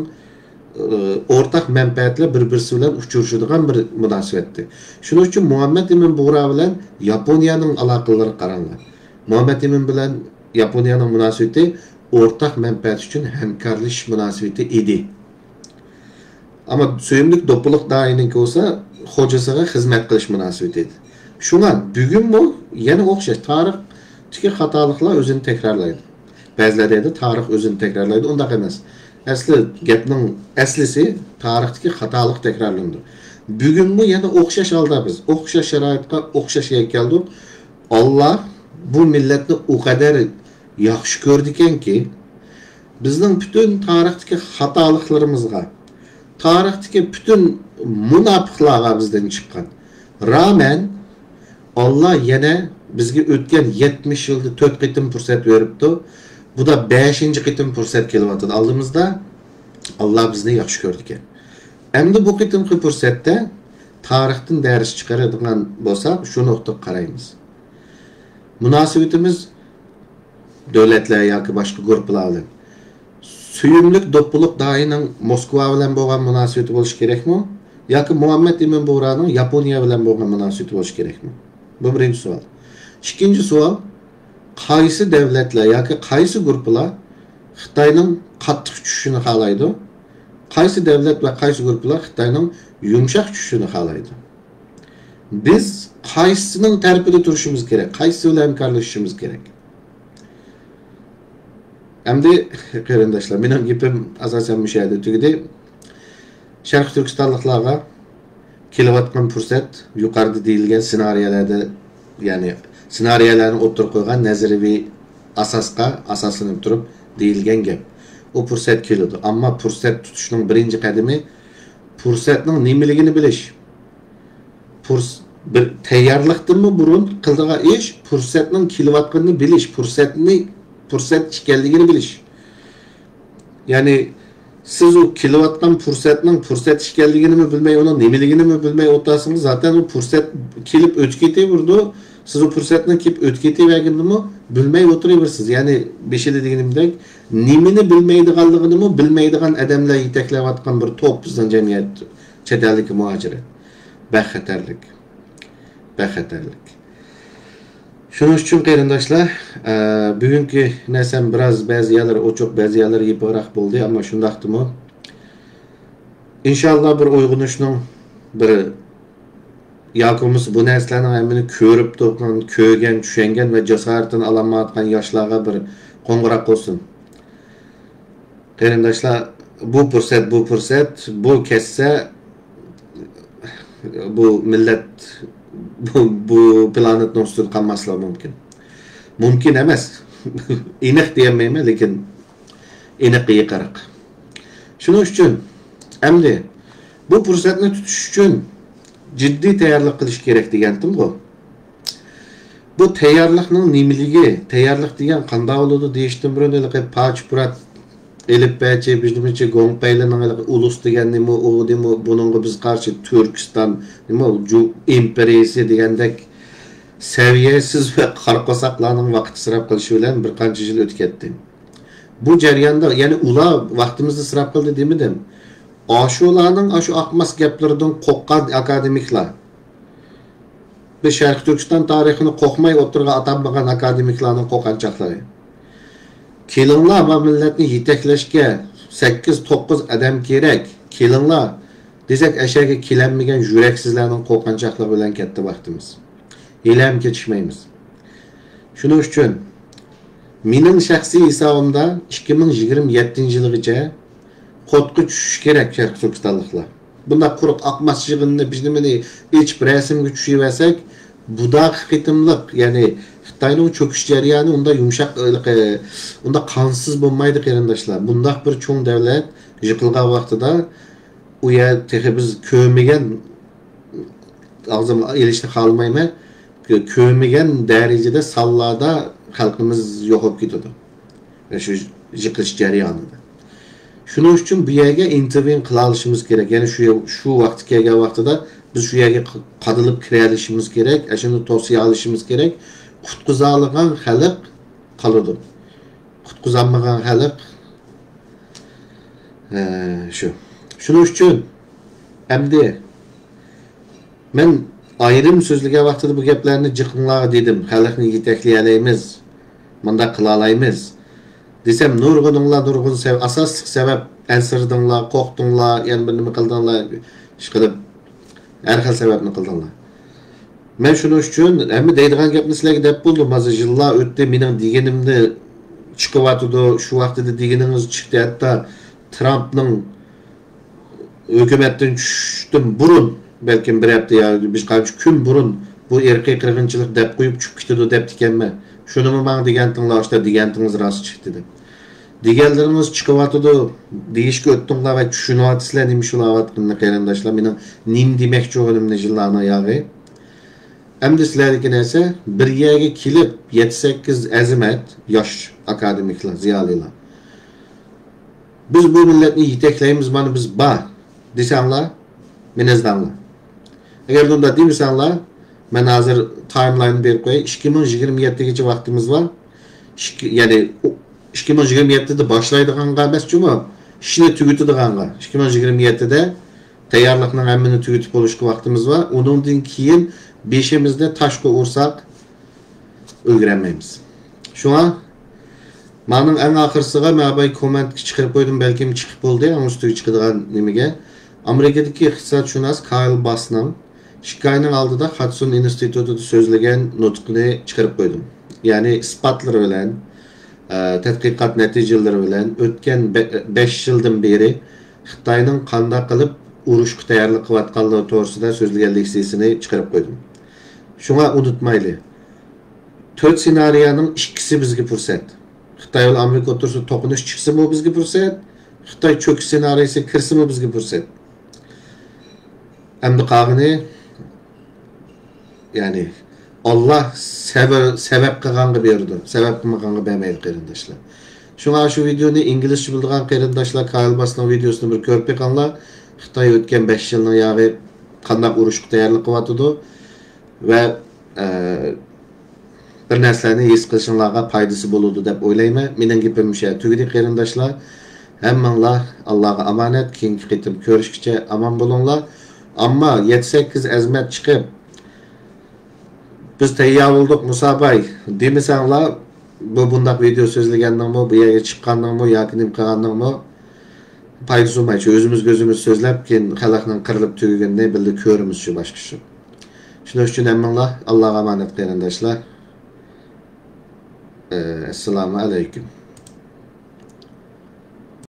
ئى، ئورتاق مەنپەئەتلەر بىر-بىرسى بىلەن ئۇچرىشىدىغان بىر مۇناسىۋەتتى. شۇنىڭ ئۈچۈن مۇھەممەد ئىمىن بۇغرا بىلەن ياپونىيەنىڭ ئالاقىلىرىغا قاراڭلار. مۇھەممەد ئىمىن بىلەن ياپونىيەنىڭ مۇناسىۋىتى ئورتاق مەنپەئەت ئۈچۈن ھەمكارلىشىش مۇناسىۋىتى ئىدى. ئەمما سۆيۈملۈك دوپپىلىق داھىينىڭكى بولسا خوجىسىغا خىزمەت قىلىش مۇناسىۋىتى ئىدى. شۇڭا بۈگۈنمۇ يەنە ئوخشاش تارىختىكى خاتالىقلار ئۆزىنى تەكرارلايدۇ. بەزىلەر دەيدۇ، تارىخ ئۆزىنى تەكرارلايدۇ. ئۇنداق ئەمەس. ئەسلى گەپنىڭ ئەسلىسى تارىختىكى خاتالىق تەكرارلىنىدۇ. بۈگۈنمۇ يەنە ئوخشاش ھالدا بىز ئوخشاش شارائىتقا، ئوخشاش يەرگە كەلدۇق. ئاللا بۇ مىللەتنى ئۇ قەدەر ياخشى كۆرىدىكەنكى، بىزنىڭ پۈتۈن تارىختىكى خاتالىقلىرىمىزغا، تارىختىكى پۈتۈن مۇناپىقلارغا بىزدىن چىققان رامەن، ئاللا يەنە بىزگە ئۆتكەن يەتمىش يىلدا تۆت قېتىم پۇرسەت بېرىپتۇ. بۇدا بەشىنچى قېتىم پۇرسەت كېلىۋاتىدۇ ئالدىمىزدا. ئاللا بىزنى ياخشى كۆرىدىكەن. ئەمدى بۇ قېتىمقى پۇرسەتتە تارىختىن دەرس چىقىرىدىغان بولساق، شۇ نۇقتىغا قارايمىز. مۇناسىۋىتىمىز دۆلەتلەر ياكى باشقا گۇرۇپپىلار بىلەن. سۆيۈملۈك دوپپىلىق داھىينىڭ موسكۋا بىلەن بولغان مۇناسىۋىتى بولۇشى كېرەكمۇ؟ ياكى مۇھەممەد ئىمىن بۇغرانىڭ ياپونىيە بىلەن بولغان مۇناسىۋىتى بولۇشى كېرەكمۇ؟ بۇ بىرىنچى سوئال. ئىككىنچى سوئال، قايسى دۆلەتلەر ياكى قايسى گۇرۇپپىلار خىتاينىڭ قاتتىق چۈشۈشىنى خالايدۇ؟ قايسى دۆلەت ۋە قايسى گۇرۇپپىلار خىتاينىڭ يۇمشاق چۈشۈشىنى خالايدۇ؟ بىز قايسىنىڭ تەرىپىدە تۇرۇشىمىز كېرەك؟ قايسىسى بىلەن ھەمكارلىشىشىمىز كېرەك؟ ئەمدى قېرىنداشلار، مېنىڭ گېپىم ئاساسەن مۇشۇ يەردە تۈگىدى. شەرقىي تۈركىستانلىقلارغا كېلىۋاتقان پۇرسەت يۇقىرىدا دېيىلگەن سېنارىيەلەردە، يەنى سېنارىيەلەرنى ئوتتۇرىغا قويغان نەزەرىيەۋى ئاساسقا ئاساسلىنىپ تۇرۇپ دېيىلگەن گەپ. ئۇ پۇرسەت كېلىدۇ. ئەمما پۇرسەت تۇتۇشنىڭ بىرىنچى قەدىمى پۇرسەتنىڭ نېمىلىكىنى بىلىش. پۇرس-، بىر تەييارلىقتىنمۇ بۇرۇن قىلىدىغان ئىش پۇرسەتنىڭ كېلىۋاتقىنىنى بىلىش، پۇرسەتنى، پۇرسەت ئىكەنلىكىنى بىلىش. يەنى سىز ئۇ كېلىۋاتقان پۇرسەتنىڭ پۇرسەت ئىكەنلىكىنىمۇ بىلمەي، ئۇنىڭ نېمىلىكىنىمۇ بىلمەي ئولتۇرسىڭىز، زاتەن ئۇ پۇرسەت كېلىپ ئۆتۈپ كېتىۋېرىدۇ. سىز ئۇ پۇرسەتنىڭ كېلىپ ئۆتۈپ كېتىۋەرگىنىنىمۇ بىلمەي ئولتۇرۇۋېرىسىز. يەنى بېشىدا دېگىنىمدەك، نېمىنى بىلمەيدىغانلىقىنىمۇ بىلمەيدىغان ئادەملەر يېتەكلەۋاتقان بىر توپ بىزنىڭ جەمئىيەت، چەت ئەلدىكى مۇھاجىرەت. بەك خەتەرلىك. بەك خەتەرلىك. شۇنىڭ ئۈچۈن قېرىنداشلار، ئە، بۈگۈنكى نەرسەم بىراز بەزى يەرلىرى ئوچۇق، بەزى يەرلىرى يېپىقراق بولدى، ئەمما شۇنداقتىمۇ ئىنشاللا بىر ئويغىنىشنىڭ بىر ياكى بولمىسا بۇ نەرسىلەرنىڭ ھەممىنى كۆرۈپ تۇرغان، كۆرگەن، چۈشەنگەن ۋە جاسارىتىنى ئالالمايۋاتقان ياشلارغا بىر قوڭغۇراق بولسۇن. قېرىنداشلار، بۇ پۇرسەت، بۇ پۇرسەت، بۇ كەتسە، بۇ مىللەت، بۇ، بۇ پلانېتنىڭ ئۈستىدە قالماسلىقى مۇمكىن. مۇمكىن ئەمەس. ئېنىق دېيەلمەيمەن، لېكىن ئېنىققا يېقىنراق. شۇنىڭ ئۈچۈن ئەمدى بۇ پۇرسەتنى تۇتۇش ئۈچۈن جىددىي تەييارلىق قىلىش كېرەك دېگەنتىمغۇ. بۇ تەييارلىقنىڭ نېمىلىكى، تەييارلىق دېگەن قانداق بولىدۇ دېيىشتىن بۇرۇن، ھېلىقى پاچ-پۇرات، ئېلىپبەچى، بىزنىڭچە گوڭپەيلىنىڭ ھېلىقى ئۇلۇس دېگەن نېمە، ئۇ نېمە، بۇنىڭغا بىز قارشى تۈركىستان، نېمە، جۇ ئىمپېرىيىسى دېگەندەك سەۋىيەسىز ۋە قارا قورساقلارنىڭ ۋاقىت ئىسراپ قىلىشى بىلەن بىر قانچە يىل ئۆتۈپ كەتتى. بۇ جەرياندا، يەنى ئۇلار ۋاقتىمىزنى ئىسراپ قىلدى دېمىدىم. ئاشۇلارنىڭ ئاشۇ ئاقماس گەپلىرىدىن قورققان ئاكادېمىكلار، بىز شەرقىي تۈركىستان تارىخىنى قورقماي ئوتتۇرىغا ئاتالمىغان ئاكادېمىكلارنىڭ قورققان چاغلىرى. كېلىڭلار، ما مىللەتنى يېتەكلەشكە سەككىز، توققۇز ئادەم كېرەك، كېلىڭلار دېسەك، ئەشەگە كېلەلمىگەن يۈرەكسىزلەرنىڭ قورققان چاغلىرى بىلەن كەتتى ۋاقتىمىز. ھېلىھەم كېتىشمەيمىز. شۇنىڭ ئۈچۈن مېنىڭ شەخسىي ھېسابىمدا ئىككى مىڭ يىگىرمە يەتتىنچى يىلىغىچە قوتقا چۈشۈش كېرەك شەرقىي تۈركىستانلىقلار. بۇنداق قۇرۇق ئاقماس يىغىننى، بىز نېمىنى ئېچىپ رەسىمگە چۈشۈرۈۋەرسەك، بۇداقى قېتىملىق، يەنى خىتاينىڭ چۆكۈش جەريانى ئۇنداق يۇمشاق، ئۇنداق قانسىز بولمايدۇ، قېرىنداشلار. بۇنداق بىر چوڭ دەۋلەت يىقىلغان ۋاقتىدا، ئۇ يەر تېخى بىز كۆرمىگەن، ئاغزىمغا ئېلىشنى خالىمايمەن، كۆ-، كۆرمىگەن دەرىجىدە سانلاردا خەلقىمىز يوقاپ كېتىدۇ. شۇ يىقىلىش جەريانىدا. شۇنىڭ ئۈچۈن بۇ يەرگە ئىنتېرۋېن قىلالىشىمىز كېرەك. يەنى شۇ، شۇ ۋاقىت كەلگەن ۋاقتىدا بىز شۇ يەرگە ق-، قادىلىپ كىرەلىشىمىز كېرەك، ئاشۇنى توسۇيالىشىمىز كېرەك. قۇتقۇزالىغان خەلق قالىدۇ. قۇتقۇزالمىغان خەلق، ئە، شۇ. شۇنىڭ ئۈچۈن ئەمدى مەن ئايرىم سۆزلىگەن ۋاقتىدا بۇ گەپلەرنى جىقىڭلارغا دېدىم، خەلقنى يېتەكلىيەلەيمىز، مۇنداق قىلالايمىز دېسەم، نۇرغۇنۇڭلار نۇرغۇن سەۋ-، ئاساسلىق سەۋەب ئەنسىرىدىڭلار، قورقتۇڭلار، يەنە بىر نېمە قىلدىڭلار، ئىشقىلىپ ھەر خىل سەۋەبنى قىلدىڭلار. مەن شۇنىڭ ئۈچۈن ھەممە دەيدىغان گەپنى سىلەرگە دەپ بولدۇم. ھازىر يىللار ئۆتتى، مېنىڭ دېگىنىمنى چىقىۋاتىدۇ، شۇ ۋاقتىدا دېگىنىڭىز چىقتى، ھەتتا ترامپنىڭ ھۆكۈمەتتىن چۈشۈشتىن بۇرۇن، بەلكىم بىر ھەپتە يا بىر قانچە كۈن بۇرۇن بۇ ئىرقىي قىرغىنچىلىق دەپ قويۇپ چۈشۈپ كېتىدۇ دەپتىكەنمەن. شۇنىمۇ ماڭا دېگەنتىڭلار، ئاشتا دېگەنتىڭىز راست چىقتى دەپ. دېگەنلىرىڭىز چىقىۋاتىدۇ، دېيىشكە ئۆتتۈڭلار ۋە چۈشىنىۋاتىسىلەر نېمە ئىش بولۇۋاتقىنىنى، قېرىنداشلار. مېنىڭ نېمە دېمەكچى بولغىنىمنى يىللارنىڭ ياغى. ئەمدى سىلەردىكى نەرسە، بىر يەرگە كېلىپ، يەتتە سەككىز ئەزىمەت، ياش ئاكادېمىكلار، زىيالىيلار، بىز بۇ مىللەتنى يېتەكلەيمىز، مانا بىز بار دېسەڭلار، مېنى ئىزدەڭلار. ئەگەر بۇنداق دېمىسەڭلار، مەن ھازىر تايملايننى بېرىپ قوياي. ئىككى مىڭ يىگىرمە يەتتىگىچە ۋاقتىمىز بار. ئىككى، يەنى ئىككى مىڭ يىگىرمە يەتتىدە باشلايدىغانغا ئەمەس جۇمۇ، ئىشنى تۈگىتىدىغانغا. ئىككى مىڭ يىگىرمە يەتتىدە تەييارلىقنىڭ ھەممىنى تۈگىتىپ بولۇشقا ۋاقتىمىز بار. ئۇنىڭدىن كېيىن بېشىمىزنى تاشقا ئۇرساق، ئۈلگۈرەلمەيمىز. شۇڭا مانىڭ ئەڭ ئاخىرسىغا مەن بايا كوممېنتكە چىقىرىپ قويدۇم، بەلكىم چىقىپ بولدى، ئەڭ ئۈستىگە چىقىدىغان نېمىگە. ئامېرىكىدىكى ئىقتىسادشۇناس كايل باسنىڭ ئىككى ئاينىڭ ئالدىدا خادسون ئىنستىتۇتىدا سۆزلىگەن نۇتقىنى چىقىرىپ قويدۇم. يەنى ئىسپاتلىرى بىلەن، ئە، تەتقىقات نەتىجىلىرى بىلەن ئۆتكەن بە-، بەش يىلدىن بېرى خىتاينىڭ قانداق قىلىپ ئۇرۇشقا تەييارلىق قىلىۋاتقانلىقى توغرىسىدا سۆزلىگەن لېكسىيىسىنى چىقىرىپ قويدۇم. شۇڭا ئۇنتۇمايلى، تۆت سېنارىيەنىڭ ئىككىسى بىزگە پۇرسەت. خىتاي بىلەن ئامېرىكا ئوتتۇرىسىدا توقۇنۇش چىقسىمۇ بىزگە پۇرسەت، خىتاي چۆكۈش سېنارىيەسىگە كىرسىمۇ بىزگە پۇرسەت. ئەمدى قالغىنى، يەنى، ئاللا سەۋە-، سەۋەب قىلغانغا بېرىدۇ، سەۋەب قىلمىغانغا بەرمەيدۇ، قېرىنداشلار. شۇڭا شۇ ۋىدېونى ئىنگلىزچە بىلىدىغان قېرىنداشلار كايل باسنىڭ ۋىدېوسىنى بىر كۆرۈپ بېقىڭلار. خىتاي ئۆتكەن بەش يىلنىڭ ياغى قانداق ئۇرۇشقا تەييارلىق قىلىۋاتىدۇ ۋە، ئە، بىر نەرسىلەرنى ھېس قىلىشىڭلارغا پايدىسى بولىدۇ دەپ ئويلايمەن. مېنىڭ گېپىم مۇشۇ يەردە تۈگىدى، قېرىنداشلار. ھەممىڭلار ئاللاغا ئامانەت، كېيىنكى قېتىم كۆرۈشكىچە ئامان بولۇڭلار. ئەمما يەتتە سەككىز ئەزىمەت چىقىپ، بىز تەييار بولدۇق، مۇسا باي دېمىسەڭلار، بۇ بۇنداق ۋىدېو سۆزلىگەننىڭمۇ، بۇ يەرگە چىققاننىڭمۇ ياكى نېمە قىلغاننىڭمۇ پايدىسى بولمايدۇ. شۇ ئۆزىمىزگە ئۆزىمىز سۆزلەپ، كېيىن خەلقنىڭ قىرىلىپ تۈگىگىنىنى بىللە كۆرىمىز، شۇ باشقا ئىش. شۇنىڭ ئۈچۈن ھەممىڭلار ئاللاغا ئامانەت، قېرىنداشلار. ئەسسالامۇ ئەلەيكۇم.